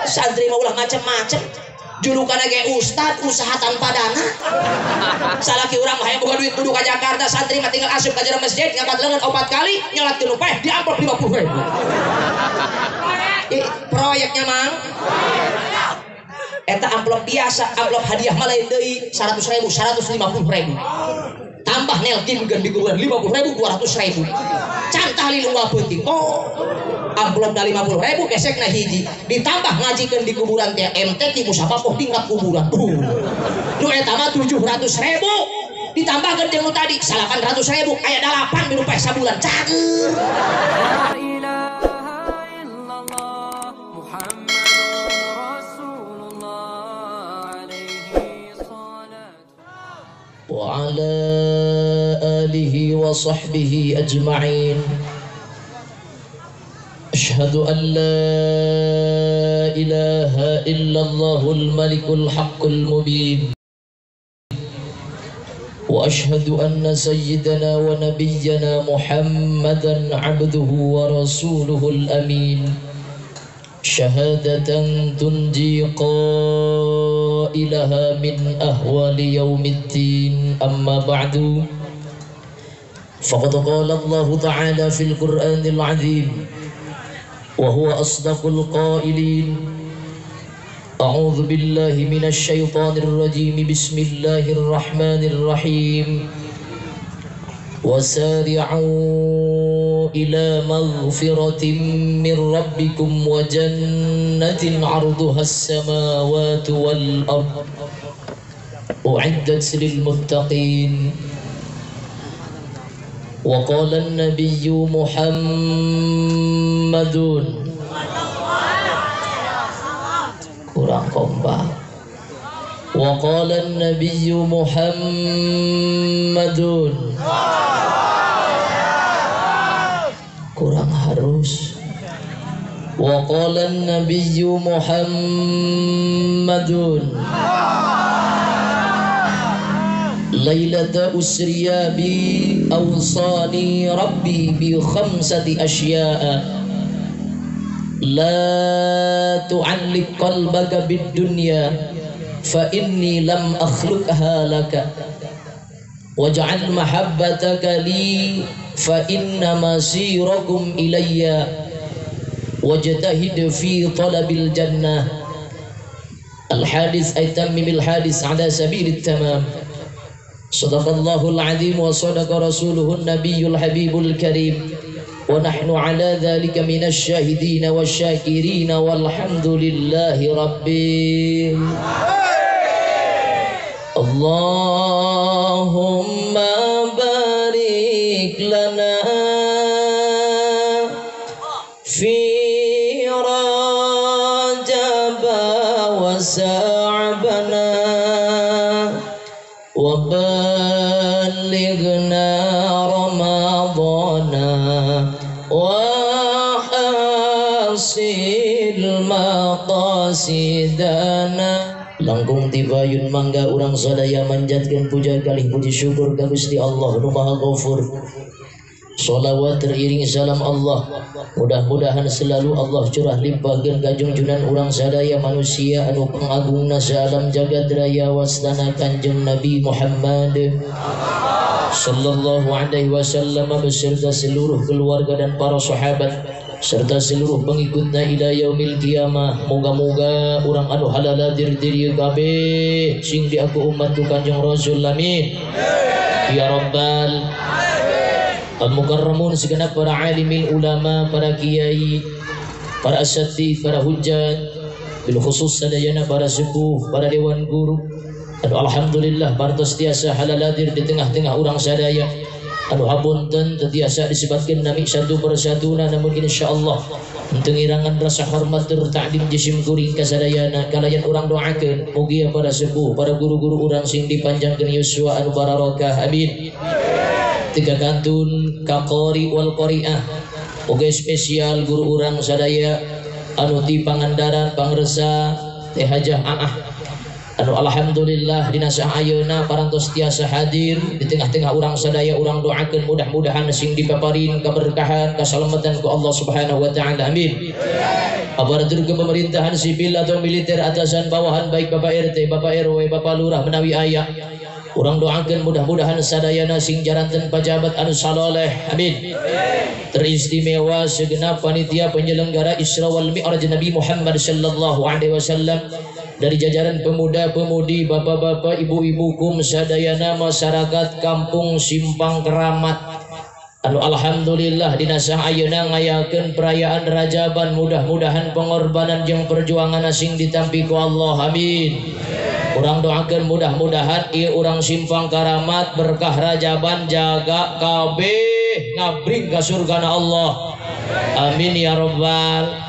Santri mah ulah macem-macem. Julukan ge ustad usaha tanpa dana. Salaki urang mah hayang boga duit kudu ka Jakarta, santri mah tinggal asup ka jero masjid ngangkat leungeun 4 kali, nyolatkeun nu paeh di amplop 50.000. Proyeknya mang. Eta amplop biasa, amplop hadiah mah lain deui 100.000, 150.000. Tambah nelkin geun di kuburan 50.000, 200.000. Can tahlil unggal peuting. Oh, amplopna 50.000 besekna hiji. Ditambah ngajikeun di kuburan teh MTQ musabakoh tingkat kuburan. Nu eta mah 700.000. Ditambahkeun jeung nu tadi 800.000, aya 8 minu paeh sabulan. Cager. وعلى آله وصحبه أجمعين. أشهد أن لا إله إلا الله الملك الحق المبين، وأشهد أن سيدنا ونبينا محمدا عبده ورسوله الأمين، شهادة تنجي قائلها من أهوال يوم الدين. أما بعد، فقد قال الله تعالى في القرآن العظيم وهو أصدق القائلين: أعوذ بالله من الشيطان الرجيم، بسم الله الرحمن الرحيم، وسارعوا إلى مغفرة من ربكم وجنة عرضها السماوات والأرض أعدت للمتقين. وقال النبي محمد kurang kompak. وقال النبي محمد kurang harus. وقال النبي محمد ليلة أسري بي أوصاني ربي بخمسة أشياء لا تعلق قلبك بالدنيا فإني لم أخلقها لك، واجعل محبتك لي فإن مسيركم إلي، واجتهد في طلب الجنة. الحادث أي تمم الحادث على سبيل التمام. صدق الله العظيم وصدق رسوله النبي الحبيب الكريم، ونحن على ذلك من الشاهدين والشاكرين، والحمد لله رب. اللهم بارك لنا في رجب وسعبنا، وبلغنا رمضان، وحاصل مقاصدنا. Langkung tibayun mangga urang sadaya manjatkeun puja kalih puji syukur ka Gusti Allah nu Maha Ghafur. Sholawat teriring salam Allah, mudah-mudahan selalu Allah curah limpahkeun ka junjunan urang sadaya manusia anu pangagungna saalam jagat raya wastana Kanjeng Nabi Muhammad sallallahu alaihi wasallam beserta seluruh keluarga dan para sahabat serta seluruh pengikutnya ila yaumil qiyamah. Moga-moga urang anu halal dir-dir kabeh sing diaku umatku Kanjeng Rasul, amin ya rabbal al-mukarramun. Segenap para alimin ulama, para kiai, para asatidz, para hujjat, bil khusus sadayana para sepuh, para dewan guru. Aduh, alhamdulillah partos tiasa halal hadir di tengah-tengah urang sadaya. Aduh, hapunten tetiasa disebutkan nami satu persatu, namun insyaallah tengirangan rasa hormat tur ta'lim jisim kuring kasadayana kalayan urang doakeun mugia para sepuh, para guru-guru urang sing dipanjangkeun yuswa anu barokah, amin. Tiga kantun kaqori wal qari'ah, oge spesial guru urang sadaya anu ti Pangandaran Pangresa Teh Hajah Aah Anu alhamdulillah dina ayeuna parantos tiasa hadir di tengah-tengah urang sadaya, urang doakeun mudah-mudahan sing dipaparin keberkahan kasalamatan ku Allah Subhanahu wa taala, amin. Aparatur kepemerintahan sipil atau militer, atasan bawahan, baik Bapak RT, Bapak RW, Bapak Lurah menawi aya, urang doakeun mudah-mudahan sadayana sing jaranten pajabat anu saloleh, amin. Teristimewa segenap panitia penyelenggara Isra wal Mi'raj Nabi Muhammad sallallahu alaihi wasallam, dari jajaran pemuda-pemudi, bapak-bapak, ibu-ibu, kum sadayana masyarakat kampung Simpang Keramat anu alhamdulillah dina ayeuna ngayakeun perayaan Rajaban, mudah-mudahan pengorbanan jeung perjuangan sing ditampi ku Allah, amin. Urang doakeun mudah-mudahan ieu urang Simpang Keramat berkah Rajaban jaga kabeh ngabring ka surgana Allah, amin ya rabbal.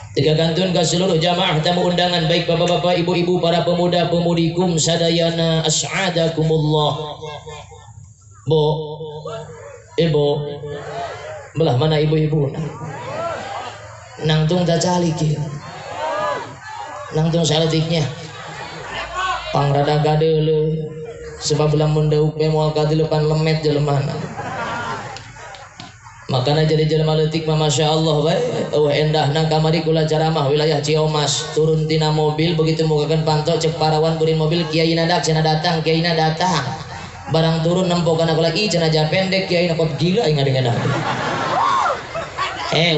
Tiga gantun ke seluruh jamaah tamu undangan, baik bapak-bapak, ibu-ibu, para pemuda-pemudi, kum sadayana as'adakumullah. Bu, ibu, belah mana ibu-ibu? Nangtung tacalik ya. Nangtung saletiknya. Pangrada kadeuleu sebab lamun dauk moal kadeulepan lemet jelemana. Makana jadi jelema leutik mah masya Allah bae eueuh endahna kamari kula ceramah wilayah Ciomas, turun tina mobil begitu mukakeun panto cek parawan burin mobil, kiai nadak cenah datang, kiai na datang. Barang turun nempo kana kula ih cenah ja pendek kiai na kot gila ingat dengan.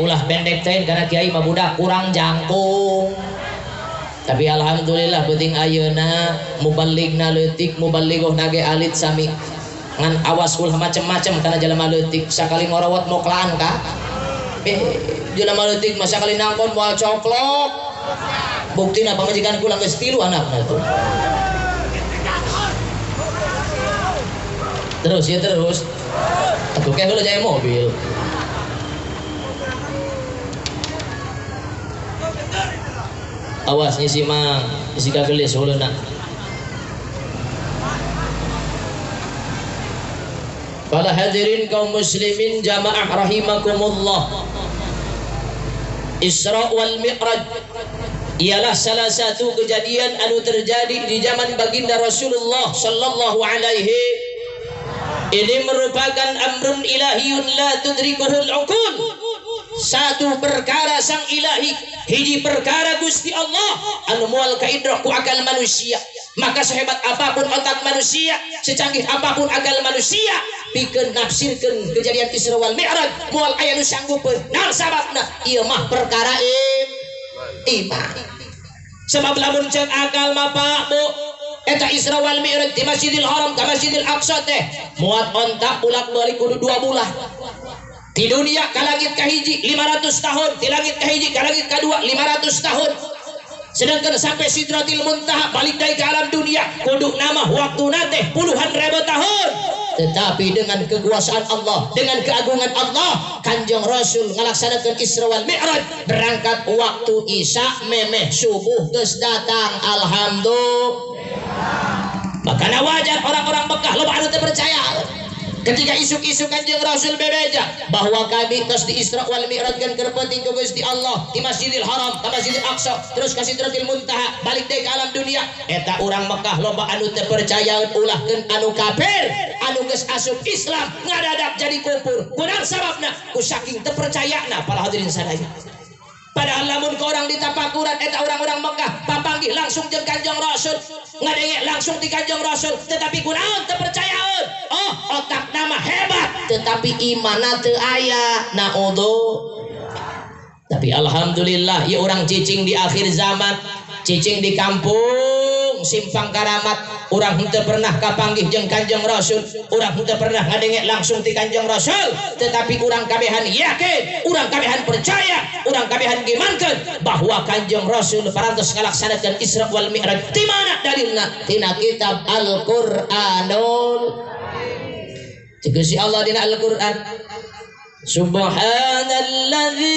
Ulah pendek teh karena kiai mah budak kurang jangkung. Tapi alhamdulillah penting ayeuna muballigna leutik muballighna ge alit sami. Ngan awas ulah macem-macem karena jelema leutik sakali ngorawat moklaan ka jelema leutik mah sakali nangkon moal coplok, buktina pamajikan kula geus 3 anakna tuh. Terus ya terus atuh ke heula jaya mobil. Awas ngisi mang isi kagelis heuleuna. Para hadirin kaum muslimin jamaah rahimakumullah, Isra wal Mi'raj ialah salah satu kejadian anu terjadi di zaman baginda Rasulullah sallallahu alaihi. Ini merupakan amrun ilahiyun la tudrikuhul uqul. Satu perkara sang ilahi, hiji perkara Gusti Allah anu moal kaidroh ku akal manusia. Maka sehebat apapun otak manusia, secanggih apapun akal manusia, pikeun nafsirkeun kejadian Isra wal Mi'raj moal aya nu sanggupeun. Naon sababna? Ieu mah perkara iman. Sebab lamun ceuk akal mah Pak Bu, eta Isra wal Mi'raj di Masjidil Haram ka Masjidil Aqsa teh muat onta bolak-balik kudu 2 bulan. Di dunia ka langit kahiji 500 tahun, di langit kahiji ka langit kadua 500 tahun. Sedangkan sampai Sidratil Muntaha balik dari ke alam dunia kudu nama waktu teh puluhan ribu tahun. Tetapi dengan kekuasaan Allah, dengan keagungan Allah, Kanjeng Rasul ngalaksanakeun Isra wal Mi'raj berangkat waktu Isya memeh subuh geus datang, alhamdulillah. Makana wajar orang-orang Mekah loba anu teu percaya. Ketika isuk-isuk Kanjeng Rasul bebeja bahwa kami tos di Isra wal Mi'raj kan keur penting ku Gusti Allah di Masjidil Haram ka Masjidil Aqsa terus ka Sidratil Muntaha balik deui ka alam dunia, eta urang Mekah loba anu teu percaya ulahkeun anu kafir anu geus asup Islam ngadadak jadi kufur. Kunaon sababna? Ku saking teu percayana para hadirin sadaya. Padahal lamun ke orang ditapakuran eta orang-orang Mekah papanggih langsung jeung Kanjeng Rasul, ngadenge langsung di Kanjeng Rasul, tetapi kunaon teu percayaeun. Oh, otak nama hebat tetapi imanna teu aya. Naudzu. Tapi alhamdulillah ieu urang cicing di akhir zaman, cicing di kampung Simpang Karamat, urang henteu pernah kapanggih jeung Kanjeng Rasul, urang henteu pernah ngadenge langsung ti Kanjeng Rasul, tetapi urang kabehan yakin, urang kabehan percaya, urang kabehan gimankeun bahwa Kanjeng Rasul parantos ngalaksanakeun Isra wal Mi'raj. Di mana dalilna? Tina kitab Al-Qur'anul. Ceuk si Allah dina Al-Qur'an, Subhanalladzi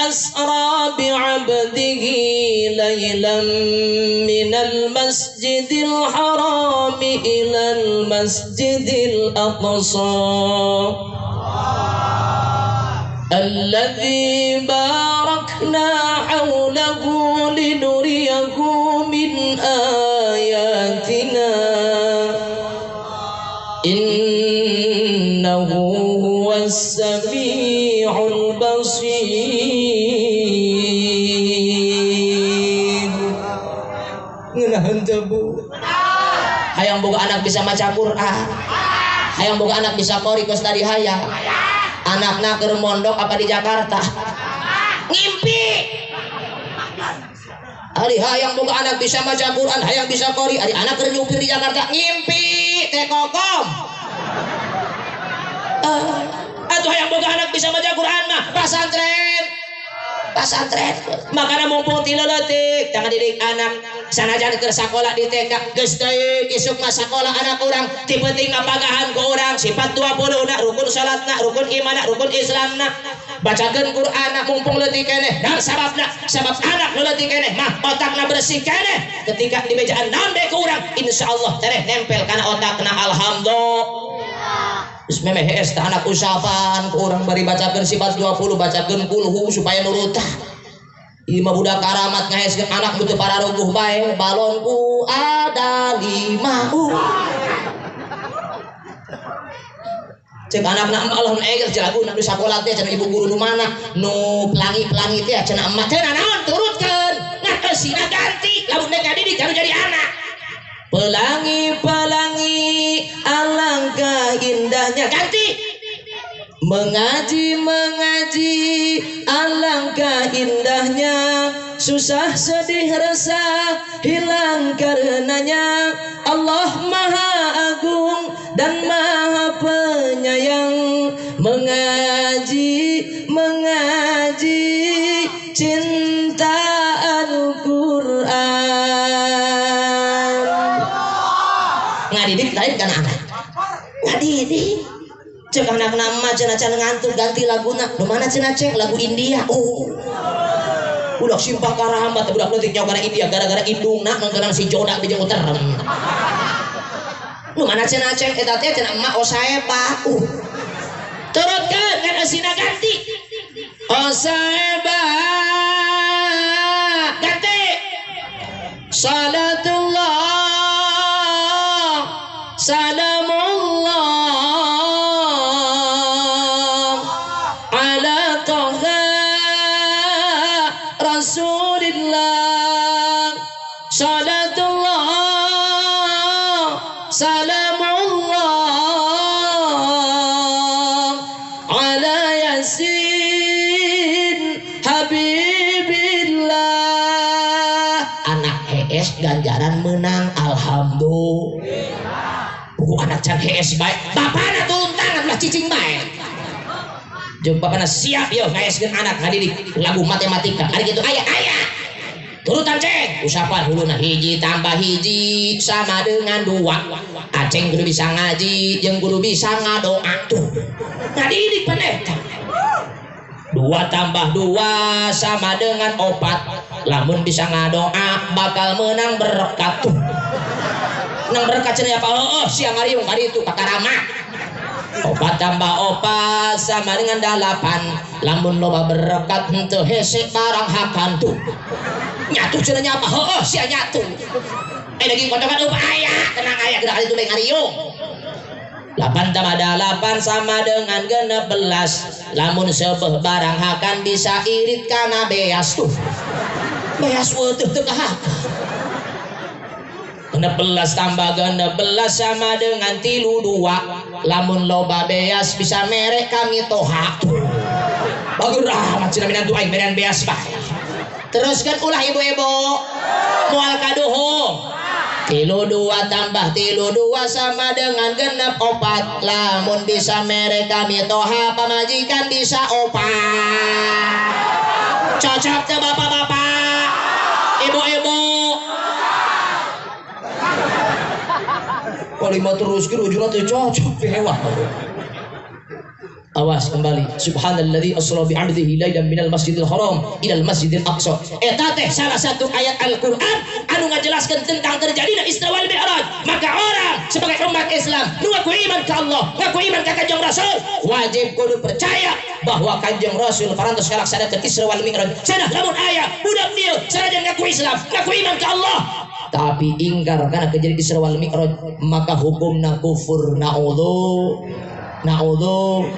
asra bi'abdihi laylan minal masjidil harami ilal masjidil aqsa. الذي باركنا حوله لنريه من آياتنا إنه هو السميع البصير. Ngeunaheun teu Bu? Hayang boga anak bisa maca Quran, hayang boga anak bisa qori kos tadi hayang. Anakna keur mondok apa di Jakarta? Ngimpi. Ari hayang boga anak bisa maca Quran, hayang bisa qori, ari anak keur nyupir di Jakarta ngimpi teh kokom. Atuh hayang boga anak bisa maca Quran mah pasantren. Pasantren. Makana mumpung ti leutik jangan didik anak sanajan keur sakola di TK geus teuing isuk mah sakola anak urang ti penting ngapagahan ku urang sifat 20 na rukun salatna rukun imanna rukun Islamna bacakeun Qur'anna mumpung leutik keneh dan sababna sabab anak nu leutik keneh mah otakna bersih keneh ketika dibejaan naon bae ku urang insyaallah tereh nempel kana otakna alhamdulillah. Terus memeh hees tah anak usapan ku urang bari bacakeun sifat 20 bacakeun kulhu supaya nurutah. Ieu mah budak karamat ngaeskeun anak nu teu pararuguh bae balonku ada 5. Cek anakna Allah nu eger cenah laguna nu sakola teh cenah ibu guru nu mana nu pelangi-pelangi teh cenah emak teh naon turutkeun ngan eusina ganti lamun nek ngadidik anu jadi anak. Pelangi-pelangi alangkah indahnya ganti. Mengaji-mengaji alangkah indahnya, susah sedih resah hilang karenanya. Allah Maha Agung dan Maha Penyayang. Mengaji, mengaji cinta Al-Quran. Ngadidik lain kan anak ngadidik cek anak nama cenah can ngantuk ganti laguna nu mana cenah cek lagu India. Oh budak simpah karahambat budak leutik nyawa kana India gara-gara indungna nontonan si Joda bijeng uterem nu mana cenah cek eta teh cenah emak osaeba. Turutkeun ngan eusina ganti osaeba ganti salatullah salamullah ala Toha Rasulillah. Salatullah salamullah ala Yasin Habibillah. Anak hees ganjaran menang alhamdulillah. Buku anak can hees bae bapana turun tangan ulah cicing bae jeung bapana siap yo ngaeskeun anak ngadidik lagu matematika ari kitu aya aya turutan ceng usapan huluna hiji tambah hiji sama dengan 2 aceng kudu bisa ngaji jeung kudu bisa ngadoa tuh ngadidik pan eta 2 tambah 2 sama dengan 4 lamun bisa ngadoa bakal menang berkat tuh nang berkat cenah apa oh siang ngariung ka ditu ka karamat 4 tambah 4 sama dengan 8 lamun loba berkat henteu hese barang hakan tuh nyatu cenah nya apa heueuh sia nyatu daging kotokan eueuh aya tenang aya geura ka ditu bae ngariung 8 tambah 8 sama dengan 16 lamun seubeuh barang hakan bisa irit kana beas tuh beas weutuh teu kahakan 16 tambah 16 sama dengan 32 lamun loba beas bisa merek kami toha bagus amat cenah minantu aing merean beas bae teruskan ulah ibu-ibu moal kaduhung 32 tambah 32 sama dengan 64 lamun bisa merek kami toha pamajikan bisa 4 cocok teu bapak-bapak ibu-ibu. Kalau lima terus kira ujungnya tuh cocok pewah. Awas kembali. Subhanalladzi asra bi 'abdihi lailan minal masjidil haram ilal masjidil aqsa. Eta teh salah satu ayat Al-Qur'an anu ngajelaskeun tentang terjadinya Isra wal Mi'raj. Maka orang sebagai umat Islam nu ngaku iman ka Allah, ngaku iman ka Kanjeng Rasul, wajib kudu percaya bahwa Kanjeng Rasul parantos ngalaksanakeun Isra wal Mi'raj. Cenah lamun aya budak dieu sanajan ngaku Islam, ngaku iman ka Allah, tapi ingkar kana kejadian Isra wal Mi'raj, maka hukumna kufur. Naudzu naudzu.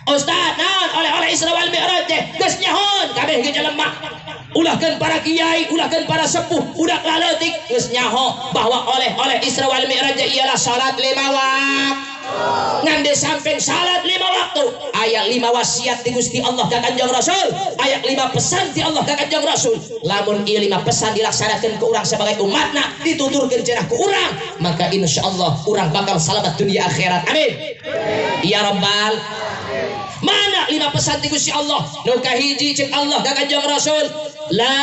Ustaz, naon oleh-oleh Isra wal Mi'raj teh geus nyahoon kabeh ge jelema. Ulahkeun para kiai, ulahkeun para sepuh, budak laleutik geus nyaho bahwa oleh-oleh Isra wal Mi'raj ialah salat 5 waktu. Ngan di samping salat 5 waktu, aya 5 wasiat ti Gusti Allah ka Kanjeng Rasul, aya 5 pesan ti Allah ka Kanjeng Rasul. Lamun ieu 5 pesan dilaksanakeun ku urang sebagai umatna, dituturkeun cenah ku urang, maka insyaallah urang bakal selamat dunia akhirat. Amin. Ya Rabbal. Mana 5 pesan ti Gusti Allah? Nu kahiji ceuk Allah ka Kanjeng Rasul, la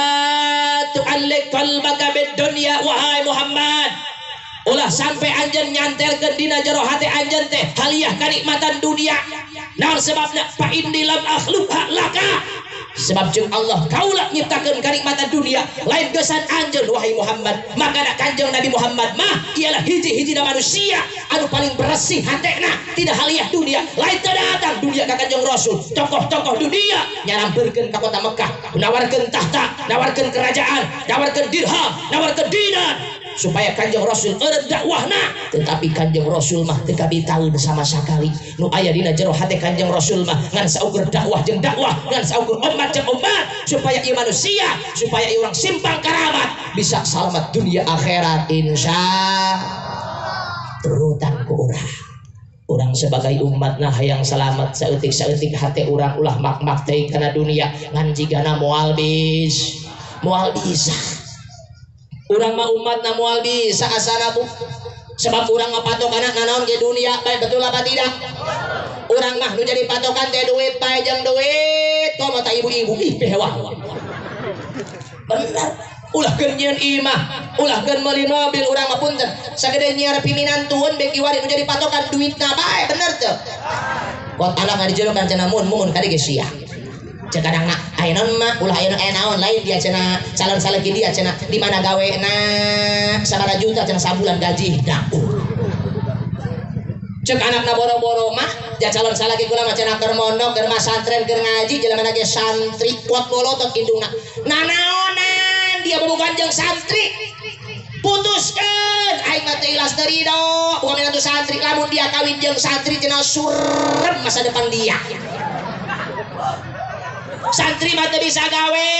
tu'alliq qalbaka bid dunya, wahai Muhammad. Ulah sampai anjeun nyantelkeun dina jero hate anjeun teh haliah kanikmatan dunia. Naon sebabna? Fa inni lam akhluqha laka. Sebab jeung Allah kaula nyiptakeun kanikmatan dunia lain geusan anjeun wahai Muhammad. Maka da Kanjeng Nabi Muhammad mah ialah hiji-hijina manusia anu paling bersih hatena, tidak haliah dunia. Lain teu datang dunia ka Kanjeng Rasul, tokoh-tokoh dunia nyarampeurkeun ka kota Mekah, nawarkeun tahta, nawarkeun kerajaan, nawarkeun dirham, nawarkeun dinar supaya Kanjeng Rasul eureun dakwahna. Tetapi Kanjeng Rasul mah teu kabitaeun sama sakali. Nu aya dina jero hate Kanjeng Rasul mah ngan saukur dakwah jeung dakwah, ngan saukur umat jeung umat, supaya ieu manusia, supaya ieu urang simpang karamat bisa selamat dunia akhirat insya. Turutan ku urang. Urang sebagai umatna hayang selamat saeutik-saeutik hate urang ulah mak-mak teuing kana dunia ngan jigana moal bis. Moal bisa. Urang mah umatna moal bisa asana bu. Sebab urang mah patokanna nanaon ge dunia bae, betul apa tidak? Urang mah nu jadi patokan teh duit bae jeung duit. Komo ta ibu-ibu ih behewah. Bener. Ulah keun nyieun imah, ulah keun meuli mobil urang mah punten. Sagede nyiar piminantueun beki wari nu jadi patokan duitna bae, bener teu? Kot anak ngadijelokan cenah mun mun kadi ge sia. Cek kadang nak aya naon mah ulah aya naon lain dia cenah calon salaki dia cenah di mana gawena sabaraha juta cenah sabulan gaji dah. Cek anakna boro-boro mah ja calon salaki kula mah cenah keur mondok keur masantren keur ngaji jelema ge santri kuat bolotot indungna. Nanaonan dia bobogohan jeung santri. Putuskeun aing mah teu ilas teu rido bukan minantu santri. Lamun dia kawin jeung santri cenah surem masa depan dia. Santri mah teu bisa gawe,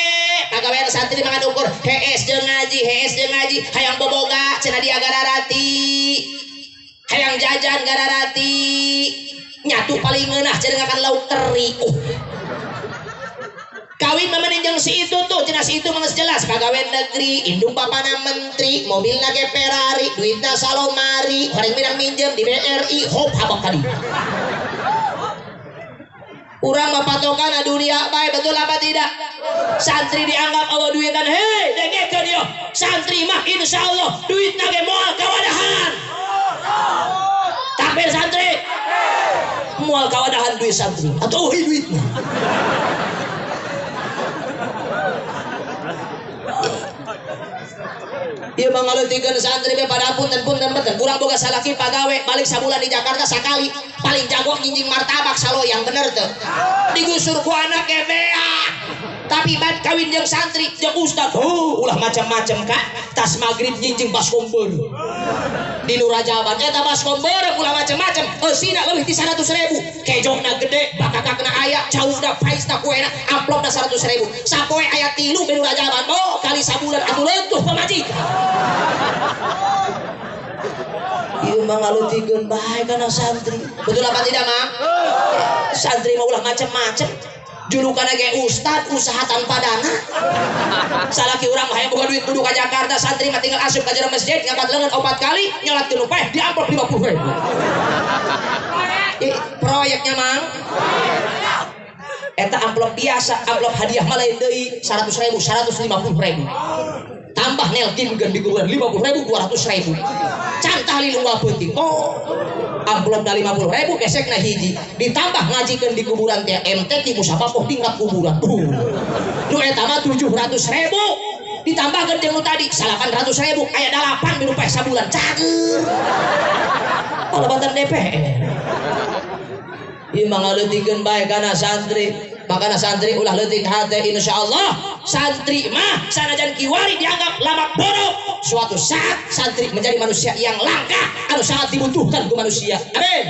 pagawean santri mah ukur hees jeung ngaji, hees jeung ngaji, hayang boboga cenah dia gararati, hayang jajan gararati, nyatu paling ngeunah cenah ngakan lauk teri. Kawin mah mending jeung si itu tuh, cenah si itu mah geus jelas pagawean negeri, indung bapana menteri, mobilna ge Ferrari, duitna salomari, horeng minang minjem di BRI, hop habak tadi. Urang mah patokan dunia bae, betul apa tidak? Santri dianggap Allah duitan, hei dengekeun yo, santri mah insyaallah duitna ge moal kawadahan. Takbir santri. Moal kawadahan duit santri atau euy duitna. Ieu mah ngaleutikeun santri we pada punten-punten beten. Urang boga salaki pagawe balik sabulan di Jakarta sakali paling jago nyinjing martabak saloyang, bener teu? Digusur ku anak ge beak. Tapi bad kawin jeung santri jeung ustad, oh ulah macam-macam kak. Tas magrib nyinjing baskom beureuh. Di Nurajaban eta baskom beureuh ulah macam-macam. Eusina leuwih ti 100.000. Kejokna gede, bakakakna aya, cauna paisna kuena, amplopna 100.000. Sapoe aya 3 di Nurajaban. Oh, kali sabulan atuh leutuh pamajikan. Ieu mah ngaleutikeun bae kana santri. Betul apa tidak, Mang? Santri mah ulah macam-macam. Julukan ge ustad usaha tanpa dana. Salaki urang mah hayang boga duit kudu ka Jakarta, santri mah tinggal asup ka jero masjid ngangkat leungeun 4 kali, nyolatkeun upeh di amplop 50.000. Proyeknya Mang. Eta amplop biasa, amplop hadiah mah lain deui 100.000, 150.000. Tambah nelkin geun dikuburan 50.000, 200.000. Can tahlil unggal peuting. Oh, Amplopna 50.000 besekna hiji. Ditambah ngajikeun di kuburan teh MTQ musabakoh tingkat kuburan. Nu eta mah 700.000. Ditambahkeun jeung nu tadi 800.000 aya 8 milu paeh sabulan. Cager. Palebatan DPR. Ieu mah ngaleutikeun bae kana santri. Makana santri ulah leutik hate, insyaallah santri mah sanajan kiwari dianggap lamak bodoh, suatu saat santri menjadi manusia yang langka anu sangat dibutuhkan ku manusia. Amin.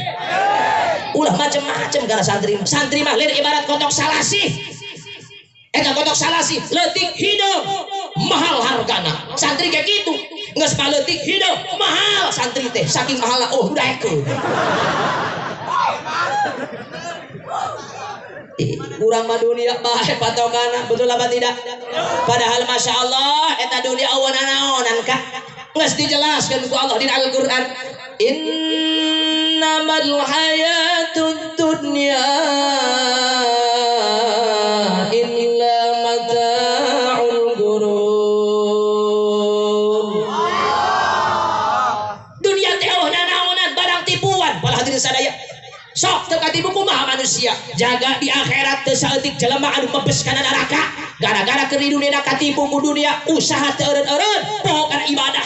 Ulah macem-macem kana santri. Santri mah lain ibarat kotok salasih. Eta kotok salasih leutik hidup mahal hargana. Santri kayak gitu. Geus mah leutik hidup mahal santri teh saking mahalna oh daekeun. Kurang mah dunia bae patokana, betul apa tidak? Padahal masya Allah eta dunia awan naonan ka geus dijelaskeun ku Allah dina Al-Qur'an, innamal hayatud dunya illa mata'ul ghurur. Dunia teh eueuh nanaonan barang tipuan. Para hadirin sadaya, sok teu katipu kumaha manusia jaga di akhirat teu saeutik jelema anu mebes kana neraka gara-gara keur di dunia katipu ku dunia usaha teu eureun-eureun poho kana ibadah.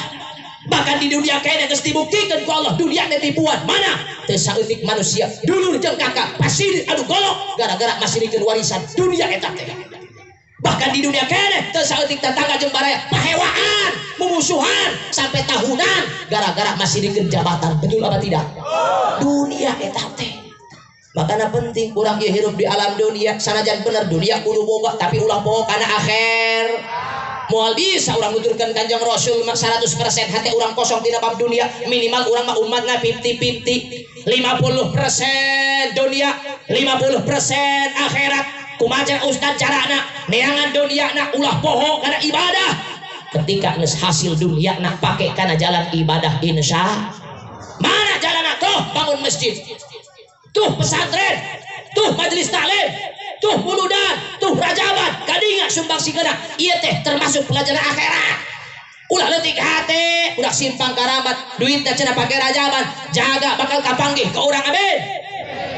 Bahkan di dunia kene geus dibuktikeun ku Allah dunia teh tipuan. Mana teu saeutik manusia dulur jeung kakak pasir anu golok gara-gara masirikeun warisan dunia eta teh. Bahkan di dunia kene teu saeutik tetangga jeung baraya pahewaan mumusuhan sampai tahunan gara-gara masirikeun jabatan. Betul apa tidak? Dunia eta teh. Makanya penting urang ieu hirup di alam dunia sanajan bener dunia kudu boga tapi ulah poho kana akhir. Moal bisa urang nuturkeun Kanjeng Rasul mah 100% hate urang kosong tina bab dunia, minimal urang mah umatna 50-50. 50% dunia, 50% akhirat. Kumaha ustaz carana neangan dunia na ulah poho kana ibadah. Ketika geus hasil dunia na pake kana jalan ibadah insya. Mana jalanna tuh bangun masjid, tuh pesantren, tuh majelis taklim, tuh muludan, tuh rajaban, kadinga sumbang sigana. Ieu teh termasuk pelajaran akhirat. Ulah leutik hate, ulah simpang karamat, duitna cenah pake rajaban, jaga bakal kapanggih ke urang amin.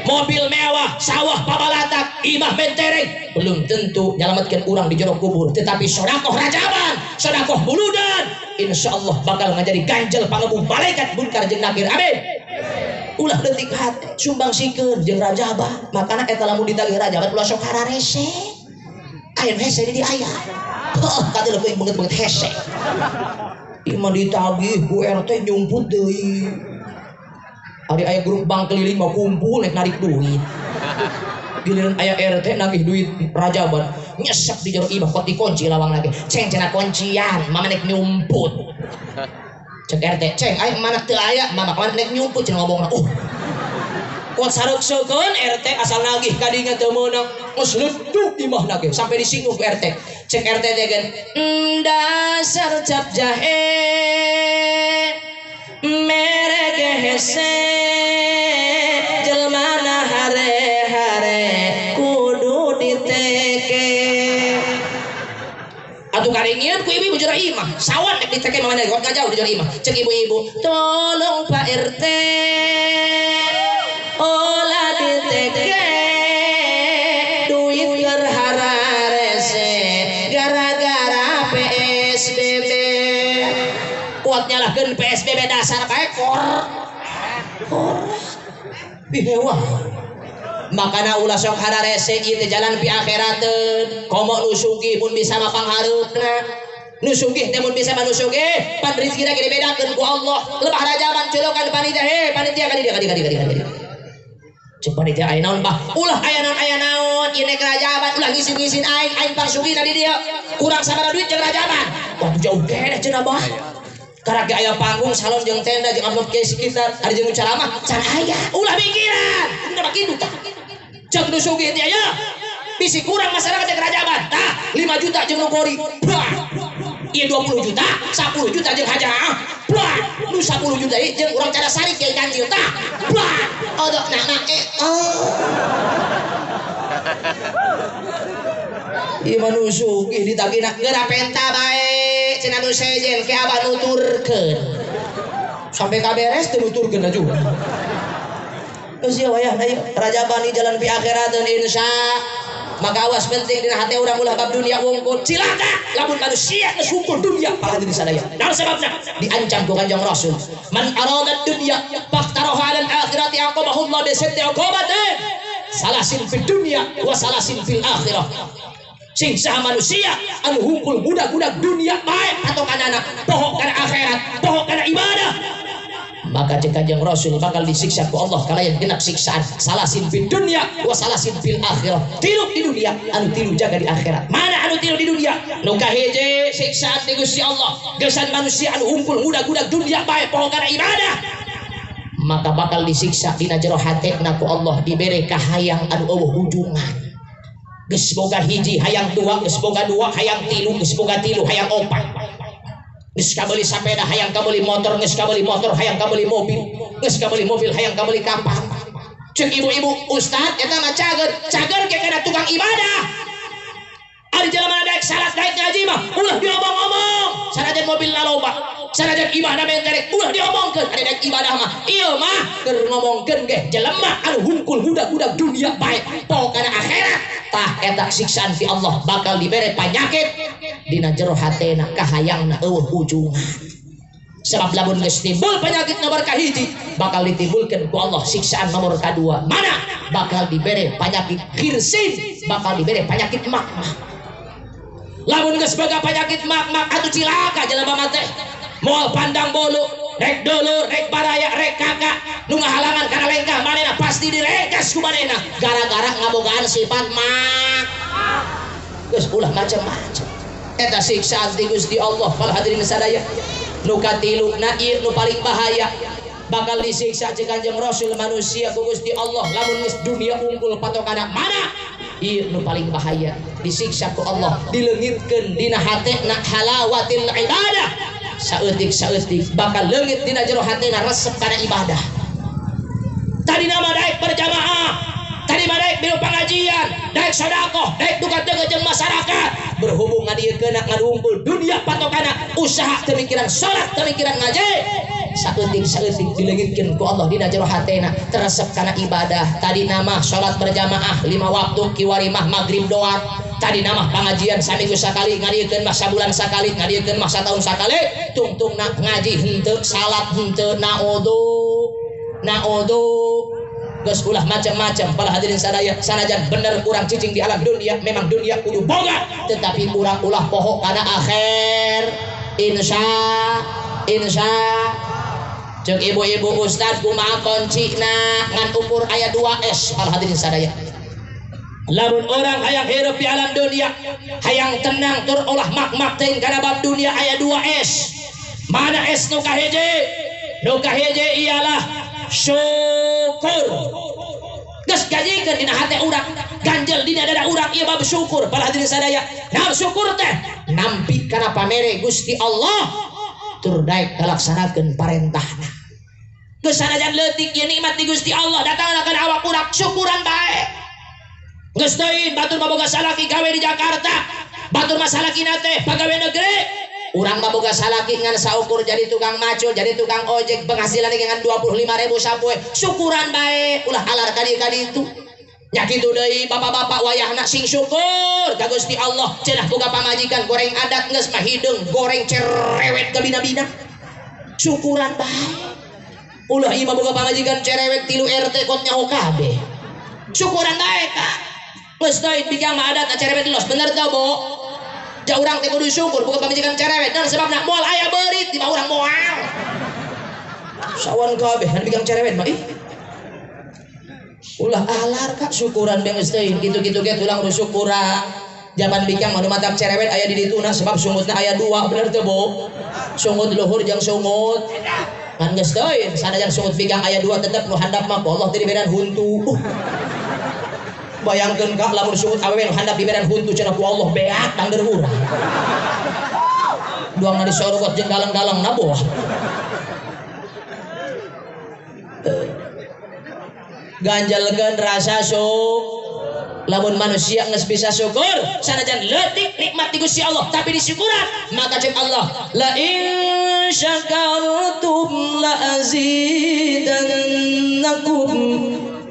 Mobil mewah, sawah pabalatak, imah mentereng, belum tentu nyelametkeun urang di jero kubur, tetapi sodakoh rajaban, sodakoh muludan, insyaallah bakal ngajadi ganjel pangebu malaikat munkar jeung nakir. Amin. Ulah leutik hate, sumbang sikeun jeung rajaban. Makana eta lamun ditagih rajaban ulah sok hararese. Aya nu hese di aya. Heuh, kateleuh kuing beungeut-beungeut hese. Ieu mah ditagih ku RT nyumput deui. Ari aya grup bank keliling mau kumpul nek narik duit. Giliran aya RT nagih duit rajaban, nyesek di jero imah kot dikunci lawang lagi. Ceng cenah kuncian, mama nek nyumput. Cek RT, ceng aya mana teu aya, mama mana nek nyumput cenah ngomongna. Kuat sareukseukeun RT asal nagih kadinya teu meunang. Geus leduk imahna ge sampai disinggung ku RT. Cek RT teh gen, dasar cap jahe mere hese jelmana hare-hare kudu diteke. Atuh karingieun ku ibu-ibu jero imah sawan nek diteke mah mana kuat ngajauh di jero imah. Cek ibu-ibu, tolong Pak RT olah diteke duit keur hararese gara-gara PSBB. Kuat nyalahkeun PSBB dasar bae kor. Bihewah. Makana ulah sok hararese ieu teh jalan pi akhirateun. Komo nu sugih mun bisa mah panghareupna. Nu sugih teh mun bisa mah nu sugih, pan rezekina ge dibedakeun ku Allah. Lebah rajaban colokan panitia, he panitia kali dia kali kali kali. Cek panitia aya naon bah? Ulah aya naon aya naon, ieu nek rajaban ulah ngisin-ngisin aing, aing pangsugihna di dieu. Kurang sabaraha duit jeung rajaban. Wah jauh keneh cenah bah. Karena aya panggung salon jeung tenda jeung amplop ke sekitar ari jeung ceramah can aya ulah mikiran kudu kitu tah. Cek nu sugih teh aya bisi kurang masyarakat jeung rajaban tah 5 juta jeung nu kori bah ieu 20 juta 10 juta jeung hajah bah nu 10 juta ieu jeung urang cara sari kiai kancil tah bah odok nah nah oh ieu mah nu sugih ditagihna geura penta bae cenah nu sejen ke abah nuturkeun sampai kaberes teu nuturkeun aja. Geus ieu wayahna ieu rajaban di jalan pi akhirat insya. Maka awas penting dina hate urang ulah bab dunia wungkul. Cilaka lamun manusia geus wungkul dunia para hadirin sadaya. Naon sababna? Diancam ku Kanjeng Rasul. Man arada dunya faqtaraha 'alal akhirati aqabahu Allah bi sitti uqubatin. Salasin fid dunya wa salasin fil akhirah. Sing saha manusia anu hungkul budak-budak dunia bae patokanana poho kana akhirat, poho kana ibadah. Maka cek Kanjeng Rasul bakal disiksa ku Allah kalayan genap siksaan salasin fid dunya wa salasin fil akhirah. Tilu di dunia anu tilu jaga di akhirat. Mana anu tilu di dunia? Nu kahiji siksaan ti Gusti Allah geusan manusia anu hungkul budak-budak dunia bae poho kana ibadah. Maka bakal disiksa dina jero hatena ku Allah dibere kahayang anu eueuh hujungan. Geus boga hiji hayang dua, geus boga dua hayang tilu, geus boga tilu hayang opat. Geus kabeli sapeda hayang kabeli motor, geus kabeli motor hayang kabeli mobil, geus kabeli mobil hayang kabeli kapal. Cek ibu-ibu, ustad eta mah cager, cager ke kana tukang ibadah. Ari jelema daek salat daek ngaji mah ulah diomong-omong. Sanajan mobil loba, sanajan ibadah menterek ulah diomongkeun. Ari daek ibadah mah ieu mah keur ngomongkeun ge jelema anu hungkul budak-budak dunia bae poho kana akhirat. Tah eta siksaan ti Allah bakal dibere panyakit dina jero hatena kahayangna eueuh ujungan. Sebab lamun geus timbul penyakit nomor kahiji bakal ditimbulkeun ku Allah siksaan nomor kadua. Mana? Bakal dibere penyakit khirsin, bakal dibere penyakit mak-mak. Lamun geus boga penyakit mak-mak atuh cilaka jelema mah teh. Moal pandang bolu, rek dulur, rek baraya, rek kakak, nu ngahalangan kana lengkah manehna pasti direkas ku manehna gara-gara ngabogaan sifat mak. Geus ulah macam-macam. Eta siksaan ti Gusti Allah para hadirin sadaya. Nu katilu na ieu nu paling bahaya bakal disiksa cek Kanjeng Rasul manusia ku Gusti Allah lamun geus dunia unggul patokana mana? Ieu nu paling bahaya disiksa ku Allah dileungitkeun dina hatena halawatil ibadah. Saeutik-saeutik bakal leungit dina jero hatena resep kana ibadah. Tadi nama daek berjamaah, tadi mah daek milu pengajian, daek sedekah, daek duka teu jeung masyarakat. Berhubung ngadiekeun ngadungkul dunia patokana usaha teu mikiran salat, teu mikiran ngaji. Saeutik-saeutik dileungitkeun ku Allah dina jero hatena teresep kana ibadah. Tadi nama salat berjamaah 5 waktu kiwari mah magrib doang. Tadi nama pengajian saminggu sakali, ngadiekeun mah sabulan sakali, ngadiekeun mah satahun sakali, tungtungna ngaji henteu, salat henteu, naudzu naudzu. Geus ulah macam-macam para hadirin sadaya. Sanajan bener urang cicing di alam dunia, memang dunia kudu boga, tetapi urang ulah poho kana akhir. Insya insya. Ceuk ibu-ibu ustad kumaha kuncina ngan ukur aya 2 S para hadirin sadaya. Lamun orang hayang hirup di alam dunia, hayang tenang tur olah mak-mak teuing kana bab dunia aya 2 S. Mana S nu kahiji? Nu kahiji ialah syukur. Geus gajikeun dina hate urang, ganjel dina dada urang ieu bab syukur para hadirin sadaya. Naon syukur teh? Nampi kana pamere Gusti Allah tur daek ngalaksanakeun parentahna. Geus sanajan leutik ieu nikmat di Gusti Allah datangna kana awak urang, syukuran bae. Geus teuing batur mah boga salaki gawe di Jakarta, batur mah salakina teh pagawe negeri. Urang mah boga salaki ngan saukur jadi tukang macul, jadi tukang ojek, penghasilan ngan 25.000 sapoe. Syukuran bae, ulah alar kadi-kadi itu. Nya kitu deui bapak-bapak wayahna sing syukur ka Gusti Allah, cenah boga pamajikan goreng adat geus mah hideung, goreng cerewet ka bina-bina. Syukuran bae. Ulah ieu mah boga pamajikan cerewet 3 RT kot nyaho kabeh. Syukuran bae ka. Geus deui bigang mah adat cerewet los, bener teu, Bu? Ja urang teh kudu syukur bukan pamajikan cerewet, dan sebabna moal aya beurit di urang moal. Sawan kabeh han bigang cerewet mah ih. Ulah alar kak syukuran bang geus teuing kitu-kitu ge tulang kudu syukuran. Jaman bigang mah nu matak cerewet aya di dituna sebab sungutna aya 2, bener teu, Bu? Sungut luhur jeung sungut. Ngan geus teuing sanajan sungut bigang aya 2 tetep nu handap mah ku Allah teh diberean huntu. Bayangkeun kak lamun sungut awewe nu handap diberean huntu cenah ku Allah beak dangder urang. Duangna disorogot jeung galang-galang na boh. Ganjalkeun rasa syukur. Lamun manusia geus bisa syukur sanajan leutik nikmat di Gusti Allah tapi disyukuran, maka cek Allah la in syakartum la azidannakum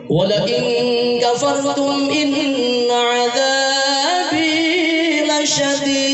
Wala in kafartum inna adzabi lasyadid.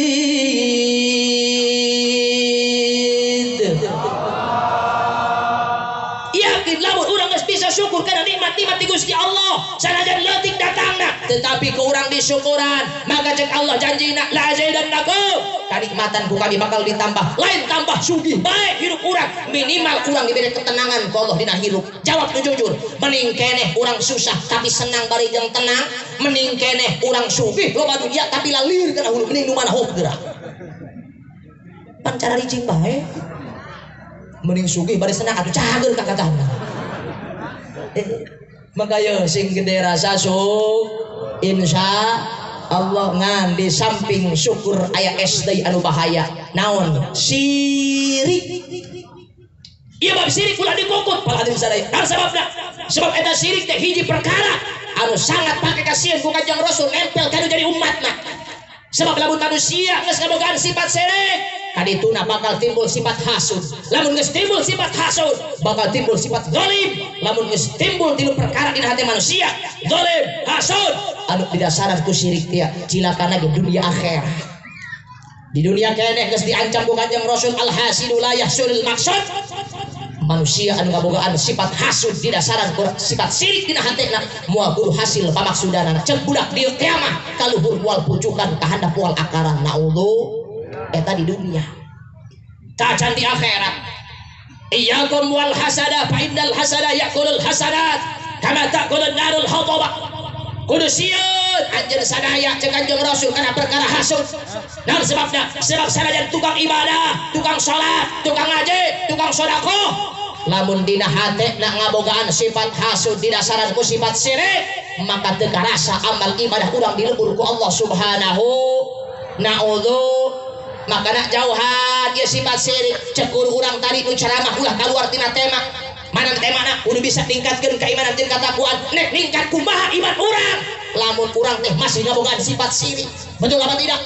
Yakin lamun urang geus bisa syukur kana nikmat-nikmat ti Gusti Allah, sanajan leutik datangna tetapi ku urang disyukuran, maka cek Allah janjina la azidannakum, kanikmatan ku kami bakal ditambah. Lain tambah sugih bae hirup urang, minimal urang diberi ketenangan ku Allah dina hirup. Jawab nu jujur, mending keneh urang susah tapi senang bari jeung tenang, mending keneh urang sugih loba dunia tapi lalir kana hulu, mending nu mana hop geura. Pan cara ricing bae. Mending sugih bari senang atuh cager ka katana. Maka yo sing gede rasa syukur insya Allah ngan di samping syukur aya SD anu bahaya naon sirik. Ieu bab sirik ulah dikukut pal hadirin sadaya. Naon sababna? Sebab eta sirik teh hiji perkara anu sangat pake kasieun ku Kanjeng Rasul nempel kanu jadi umatna. Sebab lamun manusia geus ngabogaan sifat sirik, kadituna bakal timbul sifat hasud. Lamun geus timbul sifat hasud, bakal timbul sifat zalim. Lamun geus timbul tilu perkara dina hati manusia, zalim, hasud, anu didasaran ku sirik teh cilakana ge dunia akhirat. Di dunia keneh geus diancam ku Kanjeng Rasul al hasidu la yahsulul maqsud. Manusia anu ngabogaan sifat hasud didasaran ku sifat sirik dina hatena moal kudu hasil pamaksudanana. Ceuk budak dieu kiamah kaluhur moal pucukan ka handap moal akaran. Naudzu eta di dunia tacan di akhirat. Iyyakum wal hasada fa innal hasada ya'kulul hasanat kama ta'kulun narul hataba. Kudu sieun anjeun sadaya ceuk Kanjeng Rasul kana perkara hasud. Naon sebabna? Sebab sanajan tukang ibadah, tukang salat, tukang ngaji, tukang sedekah, lamun dina hate na ngabogaan sifat hasud didasaran ku sifat sirik, maka teu karasa amal ibadah urang dilebur ku Allah Subhanahu. Naudzu. Maka nak jauhan ieu sifat sirik. Cek guru urang tadi nu ceramah ulah kaluar tina tema. Mana temana kudu bisa tingkatkeun keimanan jeung katakwaan. Nek ningkat kumaha iman urang lamun urang teh masih ngabogaan sifat sirik. Betul apa tidak?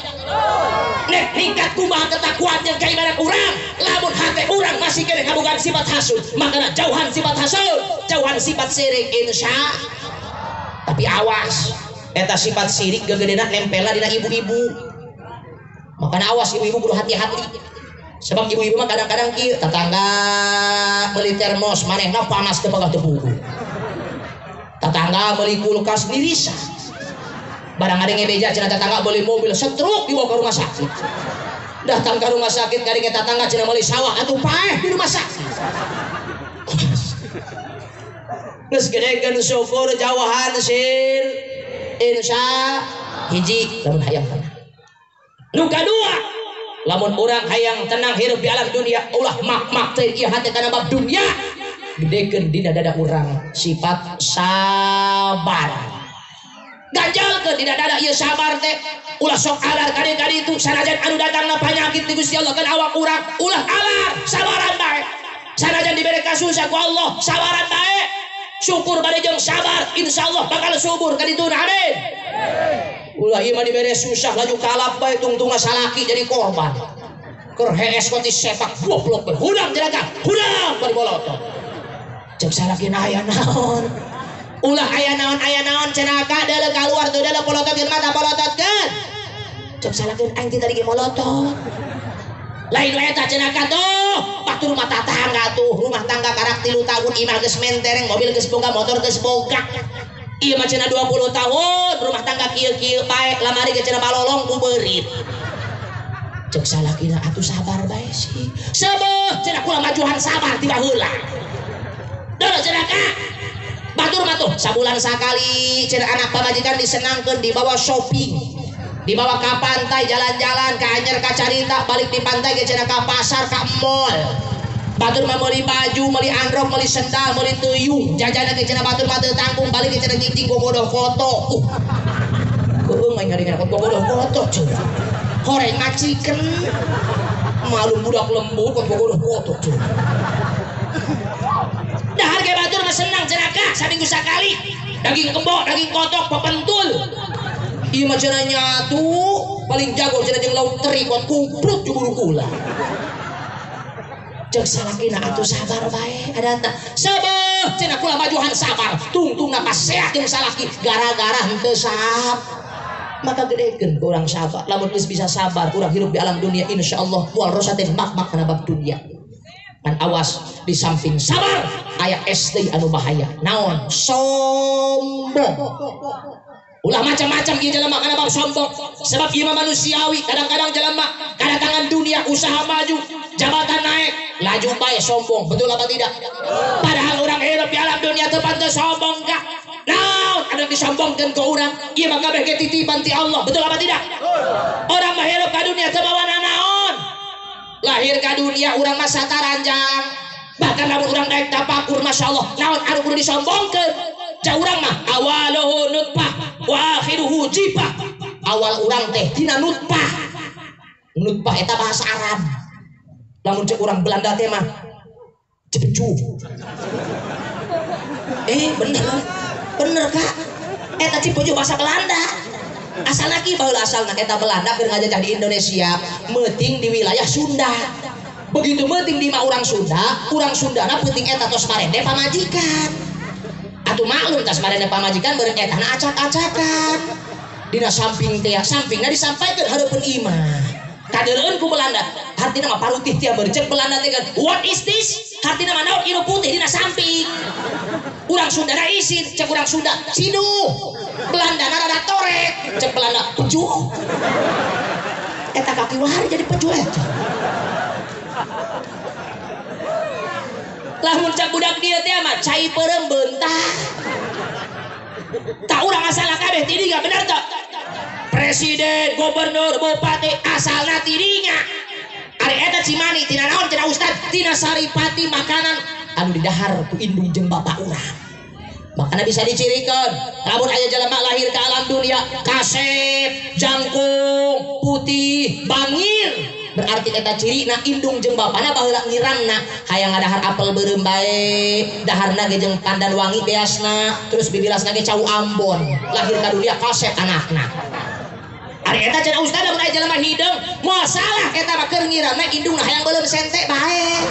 Nek ningkat kumaha ketakwaan jeung keimanan urang lamun hate urang masih keneh ngabogaan sifat hasud. Maka nak jauhan sifat hasud, jauhan sifat sirik insya. Tapi awas, eta sifat sirik gegedena nempelna dina ibu-ibu. Makanya awas ibu-ibu kudu hati-hati. Sebab ibu-ibu mah kadang-kadang kieu tetangga meuli termos manehna panas teu pagah teu puguh. Tetangga meuli kulkas dirisa. Barang ada ngebeja cenah tetangga beli mobil setruk dibawa ke rumah sakit. Datang ke rumah sakit kari ke tetangga cenah meuli sawah atuh paeh di rumah sakit. Geus gedekeun syukur jauhan sir insya hiji lamun hayang tenang. Nu kadua, lamun urang hayang tenang hirup di alam dunia, ulah mak-mak teh ieu hate kana bab dunia. Gedekeun dina dada urang sifat sabar. Ganjalkeun dina dada ieu sabar teh, ulah sok alar kadi-kadi itu sanajan anu datangna panyakit ti Gusti Allah kan awak urang, ulah alar, sabaran bae. Sanajan dibere kasusah ku Allah, sabaran bae. Syukur bari jeung sabar, insyaallah bakal subur kadituna. Amin. Ulah ieu mah dibere susah laju kalap bae tungtunga salaki jadi korban. Keur hees koti sepak goblok bae. Hudang jeraga, hudang bari bolotot. Ceuk salakina aya naon? Ulah aya naon cenah ka deuleu kaluar teu deuleu polototkeun mata polototkeun. Ceuk salakina aing teh tadi ge molotot. Lain we eta cenah ka tuh, batur rumah tangga tuh, rumah tangga karak 3 tahun imah geus mentereng, mobil geus boga, motor geus boga. Ieu mah cenah 20 tahun rumah tangga kieu-kieu bae lamari ge cenah balolong ku beurit. Ceuk salakina atuh sabar bae sih. Sebeuh cenah kula majuhan sabar ti baheula. Deuleu cenah ka. Batur mah tuh sabulan sakali cenah anak pamajikan disenangkeun dibawa shopping. Dibawa ka pantai jalan-jalan ka Anyer ka Carita balik di pantai ge cenah ka pasar ka mall. Batur mah meuli baju, meuli androk, meuli sendal, meuli tuyung. Jajanan ge cenah batur mah teu tanggung, balik ge cenah nyicing gogodoh koto. Keung aing ngadengkeun gogodoh koto cenah. Horeng ngacikeun. Malum budak lembut kok gogodoh koto cenah. Dahar ge batur mah senang cenah ka saminggu sakali. Daging kembok, daging kotok, pepentul. Ieu mah cenah nyatu, paling jago cenah jeung lauk teri kot kumplut juburu kula. Cek salakina atuh sabar bae adatna. Sabar cenah kula majuhan sabar. Tungtungna paseat jeung salaki gara-gara henteu sabar. Maka gedekeun ku urang sabar. Lamun geus bisa sabar urang hirup di alam dunia insyaallah moal rosa teh mak-mak kana bab dunia. Kan awas di samping sabar aya SD anu bahaya. Naon? Sombong. Ulah macam-macam ieu jelema kana bab sombong. Sebab ieu mah manusiawi, kadang-kadang jelema kadatangan dunia usaha maju, jabatan naik, laju bae sombong. Betul apa tidak? Padahal urang hirup di alam dunia teu pantes sombong kah? Naon anu disombongkeun ku urang? Ieu mah kabeh ge titipan ti Allah. Betul apa tidak? Orang mah hirup ka dunia teu bawa nanaon. Lahir ka dunia urang mah sataranjang. Bahkan lamun urang naik tapakur masyaallah, naon anu kudu disombongkeun? Ca urang mah awaluhu nutfah wa akhiruhu jifah. Awal urang teh tina nutfah. Nutfah eta bahasa Arab. Lamun cek urang Belanda teh mah cepecu. Bener. Bener Kak. Eta cipeju bahasa Belanda. Asalna ki baheula asalna eta Belanda keur ngajajah di Indonesia, meuting di wilayah Sunda. Begitu meuting di mah urang Sunda, urang Sundana peuting eta tos marende pamajikan. Atuh maklum tas marende pamajikan beureun etana acak-acakan. Dina samping teh sampingna disampaikeun hareupeun imah. Kadeuleueun ku Belanda. Hartina mah parutih tia beureun cek Belanda teh kan, what is this? Hartina mah naon ieu putih dina samping. Urang Sunda na isin, cek urang Sunda siduh. Belanda na rada torek, cek Belanda pejuh. Eta kaki wari jadi pejuh eta. Lamun cak budak dieu teh mah cai peureum beunta. Tak urang asalna kabeh tidinya bener teu? Presiden, gubernur, bupati asalna tidinya. Ari eta cimani tina naon cenah ustad? Tina saripati makanan anu didahar ku indung jeung bapak urang. Makana bisa dicirikan lamun aya jelema lahir ke alam dunia kasep, jangkung, putih, bangir, berarti eta cirina indung jeung bapana baheula ngirangna hayang ngadahar apel beureum bae, daharna ge jeung pandan wangi beasna, terus bibilasna ge cau Ambon, lahir ka dunia kasep anakna. Ari eta cenah ustad lamun aya jelema hideung, moal salah eta mah keur ngirangna indungna hayang beuleum sente bae.